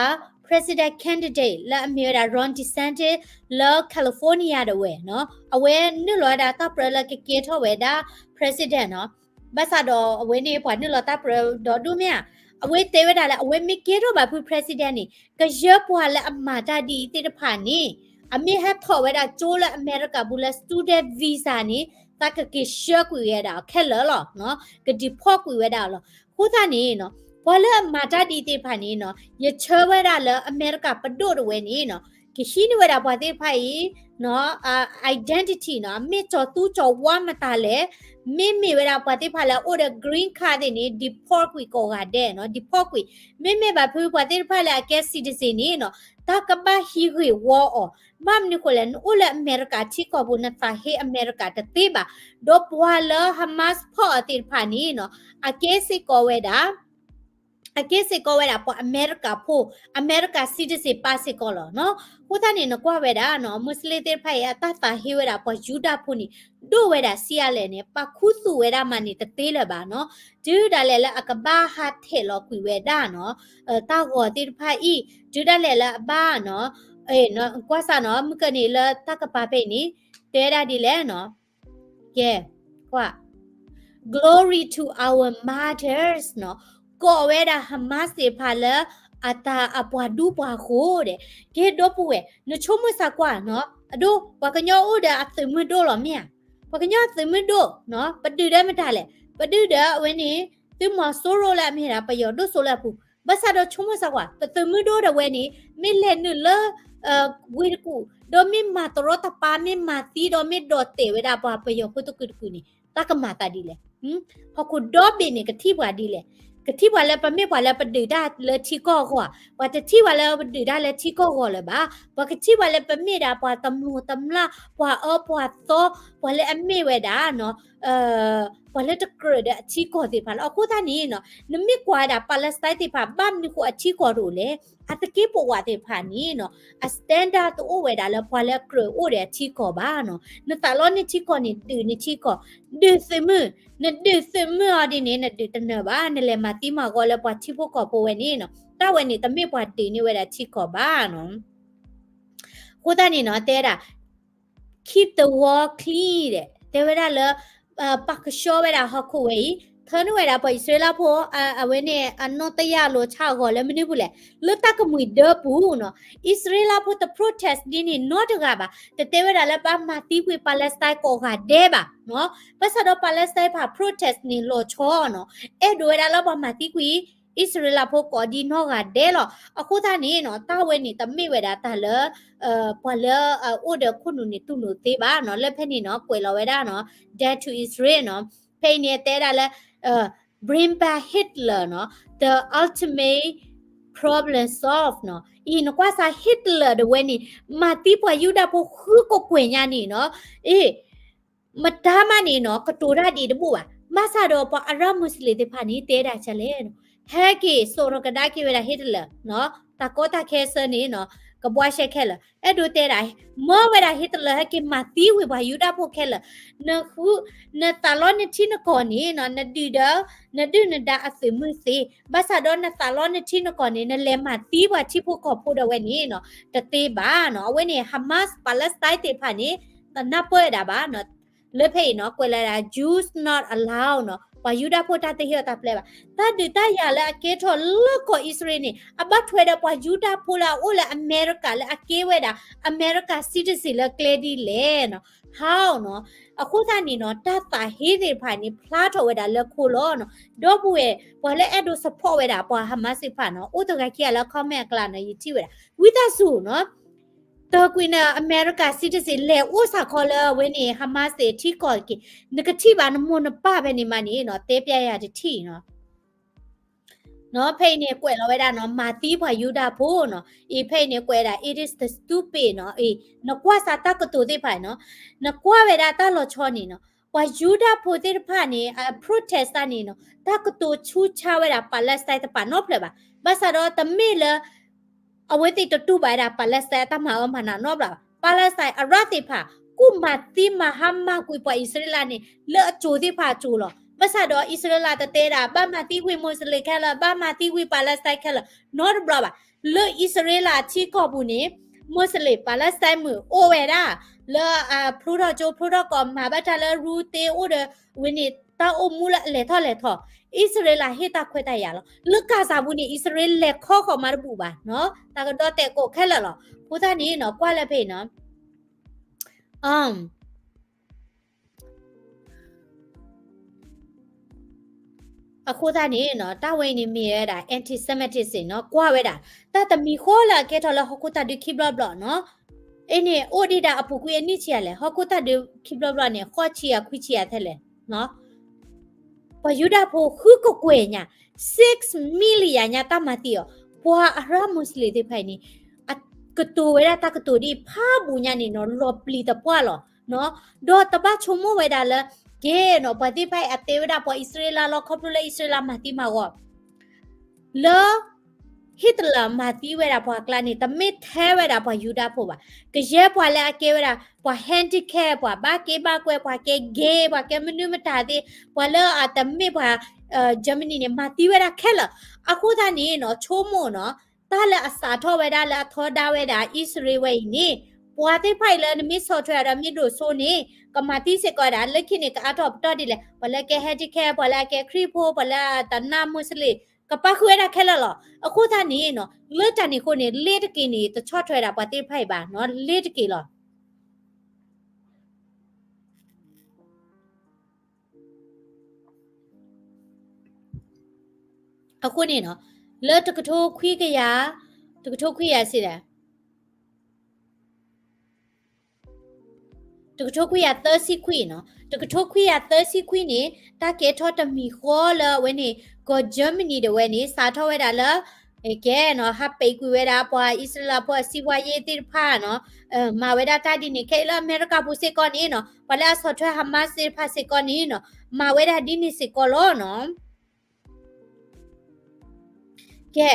president candidate လၢအမ့ၢ်ဝဲဒၣ် Ron DeSantis လၢ California ဒၣ်ဝဲနီၤ အဝဲနုာ်လီၤဝဲဒၣ်တၢ်ပြၢလၢကကဲထီၣ်ဝဲဒၣ် president နီၤ ဘၣ်ဆၣ်ဒီးအဝဲန့ၣ်ပှၤနုာ်လီၤတၢ်ပြၢဒီဒူၣ်မ့ၢ်ဧါ အဝဲတဲဝဲဒၣ်လၢအဝဲမ့ၢ်ကဲထီၣ်ဘၣ်ဖု president န့ၣ် ကယၢပှၤလၢအမၤတၢ်ဒ်အံၤသ့ၣ်တဖၣ်န့ၣ် အမ့ၢ်ဟဲထီၣ်ဝဲဒၣ်ကၠိလၢအမဲရကၤပူၤလၢ student visa န့ၣ် သးကက့ၤဆှၢကွံာ်ဝဲဒၣ်အီၤခဲလၢာ်လီၤ က deport ကွံာ်ဝဲဒၣ်အီၤလီၤ အဃိသတးန့ၣ်နီၤ ပှၤလၢအမၤတၢ်ဒ်အံၤသ့ၣ်တဖၣ်န့ၣ်နီၤ ယဆၢဝဲဒၣ်လၢအမဲရကၤပဒိၣ်တဝဲန့ၣ်နီၤ ကဟံးန့ၢ်ဝဲဒၣ်ပှၤသ့ၣ်တဖၣ်အံၤ identity နီၤ, အမ့ၢ်ကၠီၤသူကၠီၤဝါမတၤလဲၣ်, မ့မ့ၢ်ဝဲဒၣ်ပှၤသ့ၣ်တဖၣ်လၢအအိၣ်ဒီး green card သ့ၣ်န့ၣ် deport ကွံာ်ကိးဂၤဒဲးနီၤ, deport ကွံာ်, မ့မ့ၢ်ဘၣ်ဖုပှၤသ့ၣ်တဖၣ်လၢအကဲ citizen န့ၣ်နီၤ, တၢ်ကဘၣ်ဟံးဂ့ၢ်ဝီအီၤ, ဘၣ်မနုၤဃိလဲၣ်, နအိၣ်လၢအမဲရကၤထံကီၢ်ပူၤ နသးဟ့အမဲရကၤတသ့ဘၣ်, ဒီးပှၤလၢ Hamas ဖီၣ်အီၤသ့ၣ်တဖၣ်န့ၣ်နီၤ, အကဲစ့ၢ်ကီးဝဲဒၣ် အကဲစ့ၢ်ကီးဝဲဒၣ်ပှၤအမဲရကၤဖိ, အမဲရကၤ citizen ပၢ်စ့ၢ်ကီးလီၤနီၤ. အဃိသတးန့ၣ် နကွၢ်ဝဲဒၣ်နီၤ, မူစလ့ၣ်သ့ၣ်တဖၣ်အံၤ အတၢ်သးဟ့ဝဲဒၣ်ပှၤယူဒၤဖိန့ၣ် ဒိၣ်ဝဲဒၣ်ဆံးအါလဲၣ်န့ၣ် ပာ်ခူသူၣ်ဝဲဒၣ်မးန့ၣ်တသ့လၢၤဘၣ်နီၤ. တုၤဒၣ်လဲာ်လၢအကဘၣ်ဟးထဲးလီၤကွံာ်ဝဲဒၣ်နီၤ, တၢ်ဂီၤသ့ၣ်တဖၣ်အံၤ တုၤဒၣ်လဲာ်လၢအဘၣ်နီၤ, ကွၢ်စၢ်နီၤ, မုၢ်ကၢန့ၣ်လၢတၢ်ကပၤဖဲအံၤန့ၣ် တဲဒၣ်ဒ်လဲၣ်နီၤ. ကဲ, ကွၢ်, Glory to our martyrs နီၤ, ကိးဝဲဒၣ် Hamas သ့ၣ်တဖၣ်လၢ အတၢ်အပှၤဒူပှၤဃိၤဒဲး, ကဲဒီပုၢ်ဝဲၢ်, နဆိကမိၣ်စ့ၢ်ကွၢ်နီၤ, အဒိ ပှၤကညီအိၣ်ဒီးအသုးမုၢ်ဒိၣ်လီၤမ့ၢ်ဧါ, ပှၤကညီအသုးမုၢ်ဒိၣ်နီၤ, ပဒုးဒီးမတၤလဲၣ်, ပဒုးဒီးအဝဲန့ၣ် သုးမီၤစိရိၤလၢအမ့ၢ်ဒၣ် ပယီၤဒိၣ်စိလၢအပူၤ, ဘၣ်ဆၣ်ဒီးဆိကမိၣ်စ့ၢ်ကွၢ် ပသုးမုၢ်ဒိၣ်ဒီးဝဲန့ၣ် မ့ၢ်လဲၤနုာ်လၢ ဝ့ၢ်တကူၣ်, ဒီးမ့ၢ်မၤတရီတပါ မ့ၢ်မၤသံဒီးမ့ၢ်ဒိးတဲာ်ဝဲဒၣ်ပှၤပယီၤဖိတကုာ်တကုာ်န့ၣ် တၢ်ကမၤသးဒ်လဲၣ်. ဟီၣ်ခိၣ်ဒီဘ့ၣ်န့ၣ် ကထံၣ်ပှၤဒ်လဲၣ်. ကထံၣ်ပှၤလၢပမ့ၢ်ပှၤလၢပဒုးတၢ်လၢထံကီၢ်အဂီၢ်ဧါ, ပှၤတထံၣ်ပှၤလၢပဒုးတၢ်လၢထံကီၢ်အဂီၢ်လၢၤဘၣ်. ပှၤကထံၣ်ပှၤလၢပမ့ၢ်ဒၣ်ပှၤတမျိးတမျာ် ပှၤအၢပှၤသီ, ပှၤလၢအမ့ၢ်ဝဲဒၣ် ပှၤလၢတကြၢးဒီးအထံကီၢ်သ့ၣ်တဖၣ်လီၤ. အဃိသတးန့ၣ်နီၤ, နမ့ၢ်ကွၢ်ဝဲဒၣ် Palestine သ့ၣ်တဖၣ် ဘၣ်မနုၤဃိအထံကီၢ်တအိၣ်လဲၣ်. အသက့ပဝးသ့ၣ်တဖၣ်န့ၣ်နီၤ, အ standard တအိၣ်ဝဲဒၣ်လၢပှၤလၢအကြၢးအိၣ်ဒီးအထံကီၢ်ဘၣ်နီၤ. နသးလီနထံကီၢ်န့ၣ် ဒုးနထံကီၢ်, ဒုးသုးမုၢ်, နဒုးသုးမုၢ်အီၤဒ်န့ၣ် နဒုးတနၢၤဘၣ်, နလဲၤမၤသံမၤဂီၤလၢပှၤထံဖိကီၢ်ဖိဝဲန့ၣ်နီၤ. တၢ်ဝဲန့ၣ် တမ့ၢ်ပှၤဒုးန့ၢ်ဝဲဒၣ်ထံကီၢ်ဘၣ်နီၤ. အဃိသတးန့ၣ်နီၤ, တဲဒၣ် keep the wall clean ဒဲး, တဲဝဲဒၣ်လၢ ပာ်ကဆှီဝဲဒၣ်ဟီၣ်ခိၣ်ဝဲအံၤ, ထၢန့ၢ်ဝဲဒၣ်ပှၤအံၣ်စရ့လးဖိ အဝဲန့ၣ် အနီၢ်တယၢ်လိာ်ဆၣ်အဂီၢ်လၢမနုၤပူၤလဲၣ်, လၢတၢ်ကမှံၤဒၢပူၤနီၤ. အံၣ်စရ့လးဖိတ protest ဒ်န့ၣ်နီတဂၤဘၣ်, တတဲဝဲဒၣ်လၢဘၣ်မၤသံကွံာ် Palestine ကိးဂၤဒဲးဘၣ်နီၤ. ဘၣ်ဆၣ်ဒီး Palestine တဖၣ် protest န့ၣ်လီၤဆီနီၤ, အဲၣ်ဒိးဝဲဒၣ်လၢပှၤမၤသံကွံာ် အံၣ်စရ့လးဖိကိးဒံနီၢ်ဂၤဒဲးလီၤ. အဃိသတးန့ၣ်နီၤ, တၢ်ဝဲန့ၣ် တမ့ၢ်ဝဲဒၣ်တၢ်လၢ ပှၤလၢအအိၣ်ဒီးခိၣ်နူာ်န့ၣ်တူၢ်လိာ်သ့ဘၣ်နီၤ. လၢဖဲန့ၣ်နီၤ ကွဲးလီၤဝဲဒၣ်နီၤ, Death to Israel နီၤ. ဖဲအံၤန့ၣ်တဲဒၣ်လၢ bring back Hitler နီၤ, the ultimate problem solved နီၤ. အံၤနကွၢ်စၢ် Hitler ဒၣ်ဝဲန့ၣ် မၤသံပှၤယူဒၤဖိဃုကကွဲၢ်ညါန့ၣ်နီၤ. အ့ မတၤမးန့ၣ်နီၤ ကတိၤတၢ်ဒ်တဘူၣ်ဘၣ်. ဘၣ်ဆၣ်ဒီးပှၤအရၣ်မူးစလ့ၣ်သ့ၣ်တဖၣ်န့ၣ် တဲဒၣ်ဒ်လဲၣ်နီၤ, ဟဲက့ၤစိာ်ထီၣ်ကဒါက့ၤဝဲဒၣ် Hitler နီၤ, တၢ်ကီတၢ်ခဲဆၢန့ၣ်နီၤ ကဘှါရှဲခဲလၢာ်. အဲၣ်ဒိးတဲဒၣ် မၢဝဲဒၣ် Hitler ဟဲက့ၤမၤသံဝံၤပှၤယူဒၤဖိခဲလၢာ်. နဃု နသးလီနထံနကီၢ်န့ၣ်နီၤ နဒုၣ်ဒီး နဒုၣ်နဒါအသုးမုၢ်သ့, ဘၣ်ဆၣ်ဒီးနသးလီနထံနကီၢ်န့ၣ် နလဲၤမၤသံပှၤထံဖိကီၢ်ဖိဒၣ်ဝဲန့ၣ်နီၤ တသ့ဘၣ်နီၤ. အဝဲန့ၣ် Hamas Palestine သ့ၣ်တဖၣ်န့ၣ် တနၢ်ပၢၢ်ဝဲဒၣ်ဘၣ်နီၤ. လၢဖဲအံၤနီၤ ကွဲးလီၤဒၣ် Jews not allowed နီၤ, ပှၤယူဒၤဖိတၢ်တဟ့ၣ်အီၤတၢ်ပျဲဘၣ်. တၢ်ဒုးတၢ်ယၤလၢအကဲထီၣ်လၢကီၢ်အံၣ်စရ့လးန့ၣ် အဘၣ်ထွဲဒီးပှၤယူဒၤဖိလၢအအိၣ်လၢအမဲရကၤ လၢအကဲဝဲဒၣ် America citizen လၢကျဲဒ်လဲၣ်နီၤ. How နီၤ. အဃိသတးန့ၣ်နီၤ တၢ်သးဟ့သ့ၣ်တဖၣ်န့ၣ် ဖျါထီၣ်ဝဲဒၣ်လၢခိလီၤနီၤ. ဒီပုၢ်ဝဲၢ် ပှၤလၢအဲၣ်ဒိး support ဝဲဒၣ်ပှၤ Hamas သ့ၣ်တဖၣ်နီၤ အိၣ်တဂၤခံဂၤလၢ comment အကျါနီၤ ယထံၣ်ဝဲဒၣ် ဝံသးစူၤနီၤ တၢၢ်ကွံာ်န America citizen လဲၤအိၣ်စ့ၢ်ကီးလၢအဝဲန့ၣ် Hamas သ့ၣ်ထံကီၢ်တက့ၢ်. နကထံၣ်ဘၣ် နမိၢ်နပၢ်ဖဲန့ၣ်မးန့ၣ်နီၤ တဲပျဲယၤတထံၣ်နီၤ. နီၤ ဖဲအံၤန့ၣ်ကွဲးလီၤဝဲဒၣ်နီၤ မၤသံပှၤယူဒၤဖိနီၤ. အံၤ ဖဲအံၤန့ၣ်ကွဲးဒၣ် it is the stupid နီၤ. အံၤ နကွၢ်စးတၢ်ကတိၤသ့ၣ်တဖၣ်နီၤ နကွၢ်ဝဲဒၣ်တၢ်လီၤဆီန့ၣ်နီၤ ပှၤယူဒၤဖိသ့ၣ်တဖၣ်န့ၣ် အ protest တၢ်န့ၣ်နီၤ တၢ်ကတိၤဆူၣ်ဆါဝဲဒၣ် Palestine တပာ်နီတဖျၢၣ်ဘၣ်. ဘၣ်ဆၣ်ဒီးတမ့ၢ်လၢ အဝဲသ့ၣ်တတူၢ်ဘၣ်ဝဲဒၣ် Palestine အတၢ်မၤအၢမၤနးနီတဘျီဘၣ်. Palestine အရၣ်သ့ၣ်တဖၣ် ကူၣ်မၤသံမၤဟါမၢ်ကွံာ်ပှၤအံၣ်စရ့လးန့ၣ် လၢအစိၤသ့ၣ်တဖၣ်အစိၤလီၤ. ဘၣ်ဆၣ်ဒီးအံၣ်စရ့လးတတဲဒၣ် ဘၣ်မၤသံကွံာ် Muslim ခဲလၢာ် ဘၣ်မၤသံကွံာ် Palestine ခဲလၢာ် နီတဘျီဘၣ်. လၢအံၣ်စရ့လးအထံကီၢ်ပူၤန့ၣ် Muslim Palestine မုၣ်အိၣ်ဝဲဒၣ် လၢအဖျိထီၣ်ကၠိဖျိထီၣ်ကီၢ် မၤဘၣ်တၢ်လၢရူသ့အိၣ်ဒီး ဝဲန့ၣ် တၢ်အိၣ်မူလၢအလဲၤထီၣ်လဲၤထီၣ် အံၣ်စရ့လးဟ့ၣ်တၢ်ခွဲးတၢ်ယာ်လီၤ. လၢကၤစၤပူၤန့ၣ် အံၣ်စရ့လးလဲၤခီဃီၤမးတဘူၣ်ဘၣ်နီၤ တၢ်ကဒီးတဲာ်ကိးခဲလၢာ်လီၤ. အဃိသတးန့ၣ်နီၤ ကွၢ်လၢဖဲအံၤနီၤ အဃိသတးန့ၣ်နီၤ တၢ်ဝဲအံၤန့ၣ်မ့ၢ်ဝဲဒၣ် anti-Semitism နီၤ ကွၢ်ဝဲဒၣ် တၢ်တမံၤဃီလၢအကဲထီၣ်လၢဟီၣ်ခိၣ်တၢ်ဒုးခံဘျီဘျီနီၤ အန့ၣ် အိၣ်ဒံးဒၣ်အပူၤကွံာ်အနံၣ်ဆံးယၤလဲၣ်, ဟီၣ်ခိၣ်တၢ်ဒုးခံဘျီဘျီန့ၣ် ဃိးဆံယၤခွံဆံယၤထဲလဲၣ်. ပှၤယူဒၤဖိဃုကကွဲၢ်ညါ six million ညါတၢ်မၤသံအီၤ, ပှၤအရၣ်မူးစလ့ၣ်သ့ၣ်တဖၣ်အံၤန့ၣ် ကတိၤဝဲဒၣ်တၢ်ကတိၤဒ်ဖးဘူးညါန့ၣ်နီၤ လီၤပျံၤသပှၢ်လီၤ. ဒီးတဘၣ်ဆိကမိၣ်ဝဲဒၣ်လၢ ကဲနီၤ ပှၤသ့ၣ်တဖၣ်အံၤအတဲဝဲဒၣ်ပှၤအံၣ်စရ့လးလီၤ ခီဖျိလၢအံၣ်စရ့လးမၤသံမၤဝီ လၢ Hitler မၤသံဝဲဒၣ်ပှၤအကျါန့ၣ် တမ့ၢ်ထဲဝဲဒၣ်ပှၤယူဒၤဖိဘၣ်. ကယဲၢ်ပှၤလၢအကဲဝဲဒၣ် ပှၤ handicap ပှၤဘၣ်က့ဘၣ်ကွဲ ပှၤကဲ gay ပှ�းကဲမနုၤမတၤသ့ၣ် ပှၤလၢအတမ့ၢ်ပှၤ Germany န့ၣ် မၤသံဝဲဒၣ်ခဲလၢာ်. အဃိသတးန့ၣ်နီၤ ဆိကမိၣ်နီၤ တၢ်လၢအစးထီၣ်ဝဲဒၣ်လၢအထီဒါဝဲဒၣ်အံၣ်စရ့လးဝဲအံၤန့ၣ် ပှၤသ့ၣ်တဖၣ်အံၤလၢနမ့ၢ်ဆီၣ်ထွဲအီၤဒီးမ့ၢ်ဒိၣ်စိန့ၣ် ကမၤသံစ့ၢ်ကီးဝဲဒၣ် လၢခံန့ၣ် ကအါထီၣ်ပတီၢ်ဒ်လဲၣ် ပှၤလၢကဲ handicap ပှၤလၢအကဲခရံာ်ဖိ ပှၤလၢတနာ်မူးစလ့ၣ် ကပၣ်ဃုာ်ဝဲဒၣ်ခဲလၢာ်လီၤ. အဃိသတးန့ၣ်နီၤ လၢတၢ်န့ၣ်အဃိန့ၣ် လ့တက့ၤန့ၣ် တဆီၣ်ထွဲဒၣ်ပှၤသ့ၣ်တဖၣ်အံၤဘၣ် လ့တက့ၤလီၤ. အဃိန့ၣ်နီၤ လၢတကထိခွံကယၤ တကထိခွံကယၤစံးဒၣ် တကထိခွံကယၤသၢဆံခွံနီၤ တကထိခွံကယၤသၢဆံခွံန့ၣ် တၢ်ကဲထီၣ်တမံၤဃီလၢအဝဲန့ၣ် ကီၢ် Germany ဒၣ်ဝဲန့ၣ် စးထီၣ်ဝဲဒၣ်လၢ ကဲနီၤ ဟးပဲာ်ကွံာ်ဝဲဒၣ်ပှၤအံၣ်စရ့လးဖိအစံးပှၤယ့သ့ၣ်တဖၣ်နီၤ မၤဝဲဒၣ်တၢ်ဒ်န့ၣ် ခဲအံၤလၢအမဲရကၤပူၤစ့ၢ်ကီးန့ၣ်နီၤ ပှၤလၢအဆီၣ်ထွဲ Hamas သ့ၣ်တဖၣ်စ့ၢ်ကီးန့ၣ်နီၤ မၤဝဲဒၣ်ဒ်န့ၣ်စ့ၢ်ကီးလီၤနီၤ. ကဲ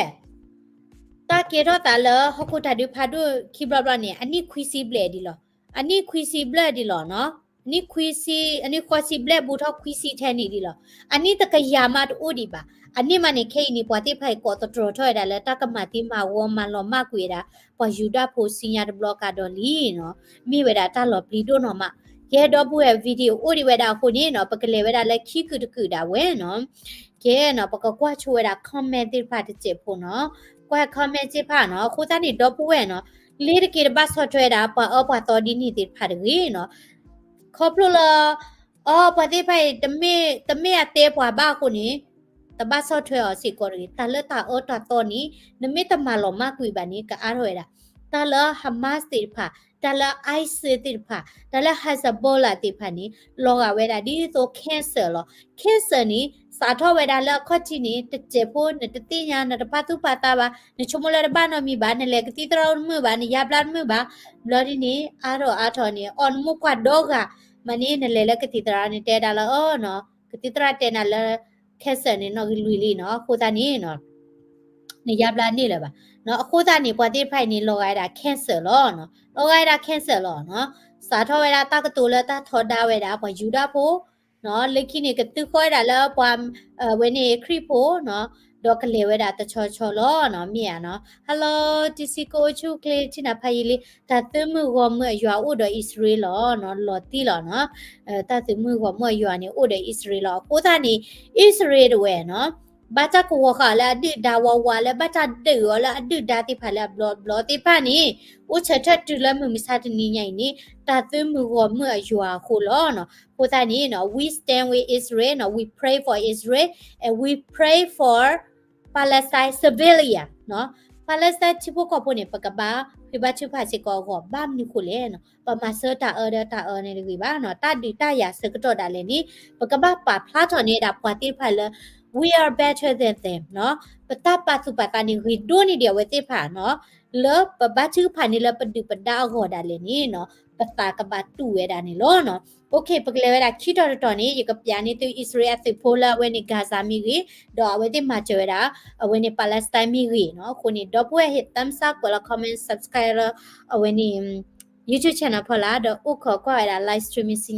တၢ်ကဲထီၣ်သးလၢဟီၣ်ခိၣ်တၢ်ဒုးဖးဒိၣ်ခံဘျီဘျီန့ၣ် အနံၣ်ခွံဆံဘျဲၣ်ဒံးလီၤ. အနံၣ်ခွံဆံဘျဲၣ်ဒံးလီၤနီၤ. အနံၣ်ခွံဆံ အနံၣ်ဃိးဆံဘျဲၣ်ဘူးထီၣ်ခွံဆံထဲန့ၣ်ဒံးလီၤ. အနံၣ်တကယၤမးတအိၣ်ဒံးဘၣ်. အန့ၣ်မးန့ၣ် ခဲအံၤန့ၣ် ပှၤသ့ၣ်တဖၣ်အံၤကိးသတြီၤထီၣ်ဝဲဒၣ်လၢတၢ်ကမၤသံမၤဝီမၤလီၤမၢ်ကွံာ်ဝဲဒၣ် ပှၤယူဒၤဖိဆူညါတဘျီကဒီးလံနီၤ. မ့ၢ်ဝဲဒၣ်တၢ်လီၤပျံၤဒိၣ်နီၢ်မး. ကဲဒီပုၢ်ဝဲၢ် video အိၣ်ဒံးဝဲဒၣ်အဃိန့ၣ်နီၤ ပကလဲၤဝဲဒၣ်လၢခံကုာ်တကုာ်ဒၣ်ဝဲနီၤ. ကဲနီၤ ပကကွၢ်ဆိဝဲဒၣ် comment သ့ၣ်တဖၣ်တစဲးဖိနီၤ. ကွၢ် comment သ့ၣ်တဖၣ်နီၤ. အဃိသတးန့ၣ် ဒီပုၢ်ဝဲၢ်နီၤ လ့တက့ၤတဘၣ်ဆီၣ်ထွဲဒၣ် ပှၤအၢပှၤသီဒ်န့ၣ်သ့ၣ်တဖၣ်တဂ့ၤနီၤ. ခီဖျိလၢ အ ပှၤသ့ၣ်တဖၣ်အံၤ တမ့ၢ်အတဲပှၤဘၣ်အဃိန့ၣ် တဘၣ်ဆီၣ်ထွဲအီၤစ့ၢ်ကီးတဂ့ၤ. တၢ်လၢတၢ်အၢတၢ်သီန့ၣ် နမ့ၢ်တမၤလီၤမၢ်ကွံာ်ဘၣ်န့ၣ် ကအါထီၣ်ဝဲဒၣ် တၢ်လၢ Hamas သ့ၣ်တဖၣ် တၢ်လၢ ISIS သ့ၣ်တဖၣ် တၢ်လၢ Hezbollah သ့ၣ်တဖၣ်န့ၣ် လီၤဂာ်ဝဲဒၣ်ဒ်သိး cancer လီၤ. Cancer န့ၣ် စးထီၣ်ဝဲဒၣ်လၢအခီၣ်ထံးန့ၣ် တစဲးဖိ နတသ့ၣ်ညါ နတပာ်သူၣ်ပာ်သးဘၣ် နဆိကမိၣ်လၢတဘၣ်နီတမံၤဘၣ် နလဲၤကသံၣ်သရၣ်တမုာ်ဘၣ် နယါဘျါတမုာ်ဘၣ် ဘျီဒ်န့ၣ် အါထီၣ်အါထီၣ်န့ၣ် အီၣ်နမိၢ်ကွၢ်ဒီဂၤ မ့ၢ်န့ၣ် နလဲၤလၢကသံၣ်သရၣ်န့ၣ် တဲဒၣ်လၢအီၤနီၤ ကသံၣ်သရၣ်တဲနၤလၢ cancer န့ၣ် နီၣ်ဂံၢ်လွံၢ်လံနီၤ အဃိသတးန့ၣ် နယါဘျါန့ၢ်လၢၤဘၣ်. အဃိသတးန့ၣ် ပှၤသ့ၣ်တဖၣ်အံၤန့ၣ် လီၤဂာ်ဝဲဒၣ် cancer လီၤ. လီၤဂာ်ဝဲဒၣ် cancer လီၤ. စးထီၣ်ဝဲဒၣ်တၢ်ကတိၤလၢတၢ်ထီဒါဝဲဒၣ် ပှၤယူဒၤဖိ လၢခံန့ၣ် ကသုဃီဝဲဒၣ်လၢပှၤ ဝဲန့ၣ်ခရံာ်ဖိ ဒီးကလဲၤဝဲဒၣ်တဆီဆီလီၤနီၤ မ့ၢ်ဧါနီၤ. Hello တံၤစံကိအိၣ်ဆူၣ်ချ့ ထံၣ်နၤဖးယံာ်လံ တၢ်သုးမုၢ်ဂီၢ်မုၢ်အယွၤအိၣ်ဒီးအံၣ်စရ့လးလီၤနီၤ လီၤတံၢ်လီၤနီၤ. တၢ်သုးမုၢ်ဂီၢ်မုၢ်အယွၤန့ၣ် အိၣ်ဒီးအံၣ်စရ့လးလီၤ. အဃိသတးန့ၣ် အံၣ်စရ့လးတဝဲနီၤ ဘၣ်တၢ်ကဝီၤဃာ်လၢအဒုၣ်ဒါဝးဝးလၢ ဘၣ်တၢ်ဒုးအီၤလၢအဒုၣ်ဒါသ့ၣ်တဖၣ်လၢအဘျီဘျီသ့ၣ်တဖၣ်န့ၣ် အိၣ်ဆၢထၢၣ်တုၤလၢမုၢ်မဆါတနံၤညါအံၤန့ၣ် တၢ်သုးမုၢ်ဂီၢ်မုၢ်အယွၤအဃိလီၤနီၤ. အဃိသတးန့ၣ်နီၤ we stand with Israel နီၤ we pray for Israel and we pray for Palestine civilian နီၤ. Palestine ထံဖိကီၢ်ဖိန့ၣ် ပကဘၣ်ဖံးဘၣ်ထုကဖၣ်စ့ၢ်ကီးအဂီၢ် ဘၣ်မနုၤဃိလဲၣ်နီၤ ပမၤဆၢတၢ်အၢဒီးတၢ်အၢန့ၣ်တဂ့ၤဘၣ်နီၤ တၢ်ဒုးတၢ်ယၤဆၢကတီၢ်ဒၣ်လဲာ်န့ၣ် ပကဘၣ်ပာ်ဖျါထီၣ်န့ၢ်ဒၣ်ပှၤသ့ၣ်တဖၣ်လၢ we are better than them နီၤ ပတၢ်ပာ်သူၣ်ပာ်သးန့ၣ် ဂ့ၤဒိၣ်န့ၢ်ဒံးအဝဲသ့ၣ်တဖၣ်နီၤ လၢပဘါထုကဖၣ်န့ၢ်လၢပဒုၣ်ပဒါအဂီၢ်ဒၣ်လဲာ်န့ၣ်နီၤ ပသးကဘၣ်တူၢ်ဝဲဒၣ်န့ၣ်လီၤနီၤ. Okay ပကလဲၤဝဲဒၣ်ခံတီၤတတီၤန့ၣ် ယကပျးန့ၢ်သု အံၣ်စရ့လးအသုးဖိလၢအဝဲန့ၣ် Gaza မ့ၢ်ဂ့ၤ ဒီးအဝဲသ့ၣ်မၤစၢၤဝဲဒၣ် အဝဲန့ၣ် Palestine မ့ၢ်ဂ့ၤနီၤ. အဃိန့ၣ် ဒီပုၢ်ဝဲၢ် hit thumbs up ကွဲးလီၤ comment subscribe လၢ အဝဲန့ၣ် YouTube channel ဖီလာ် ဒီးအိၣ်ခိးကွၢ်ဝဲဒၣ် live stream မ့ၢ်စံညါ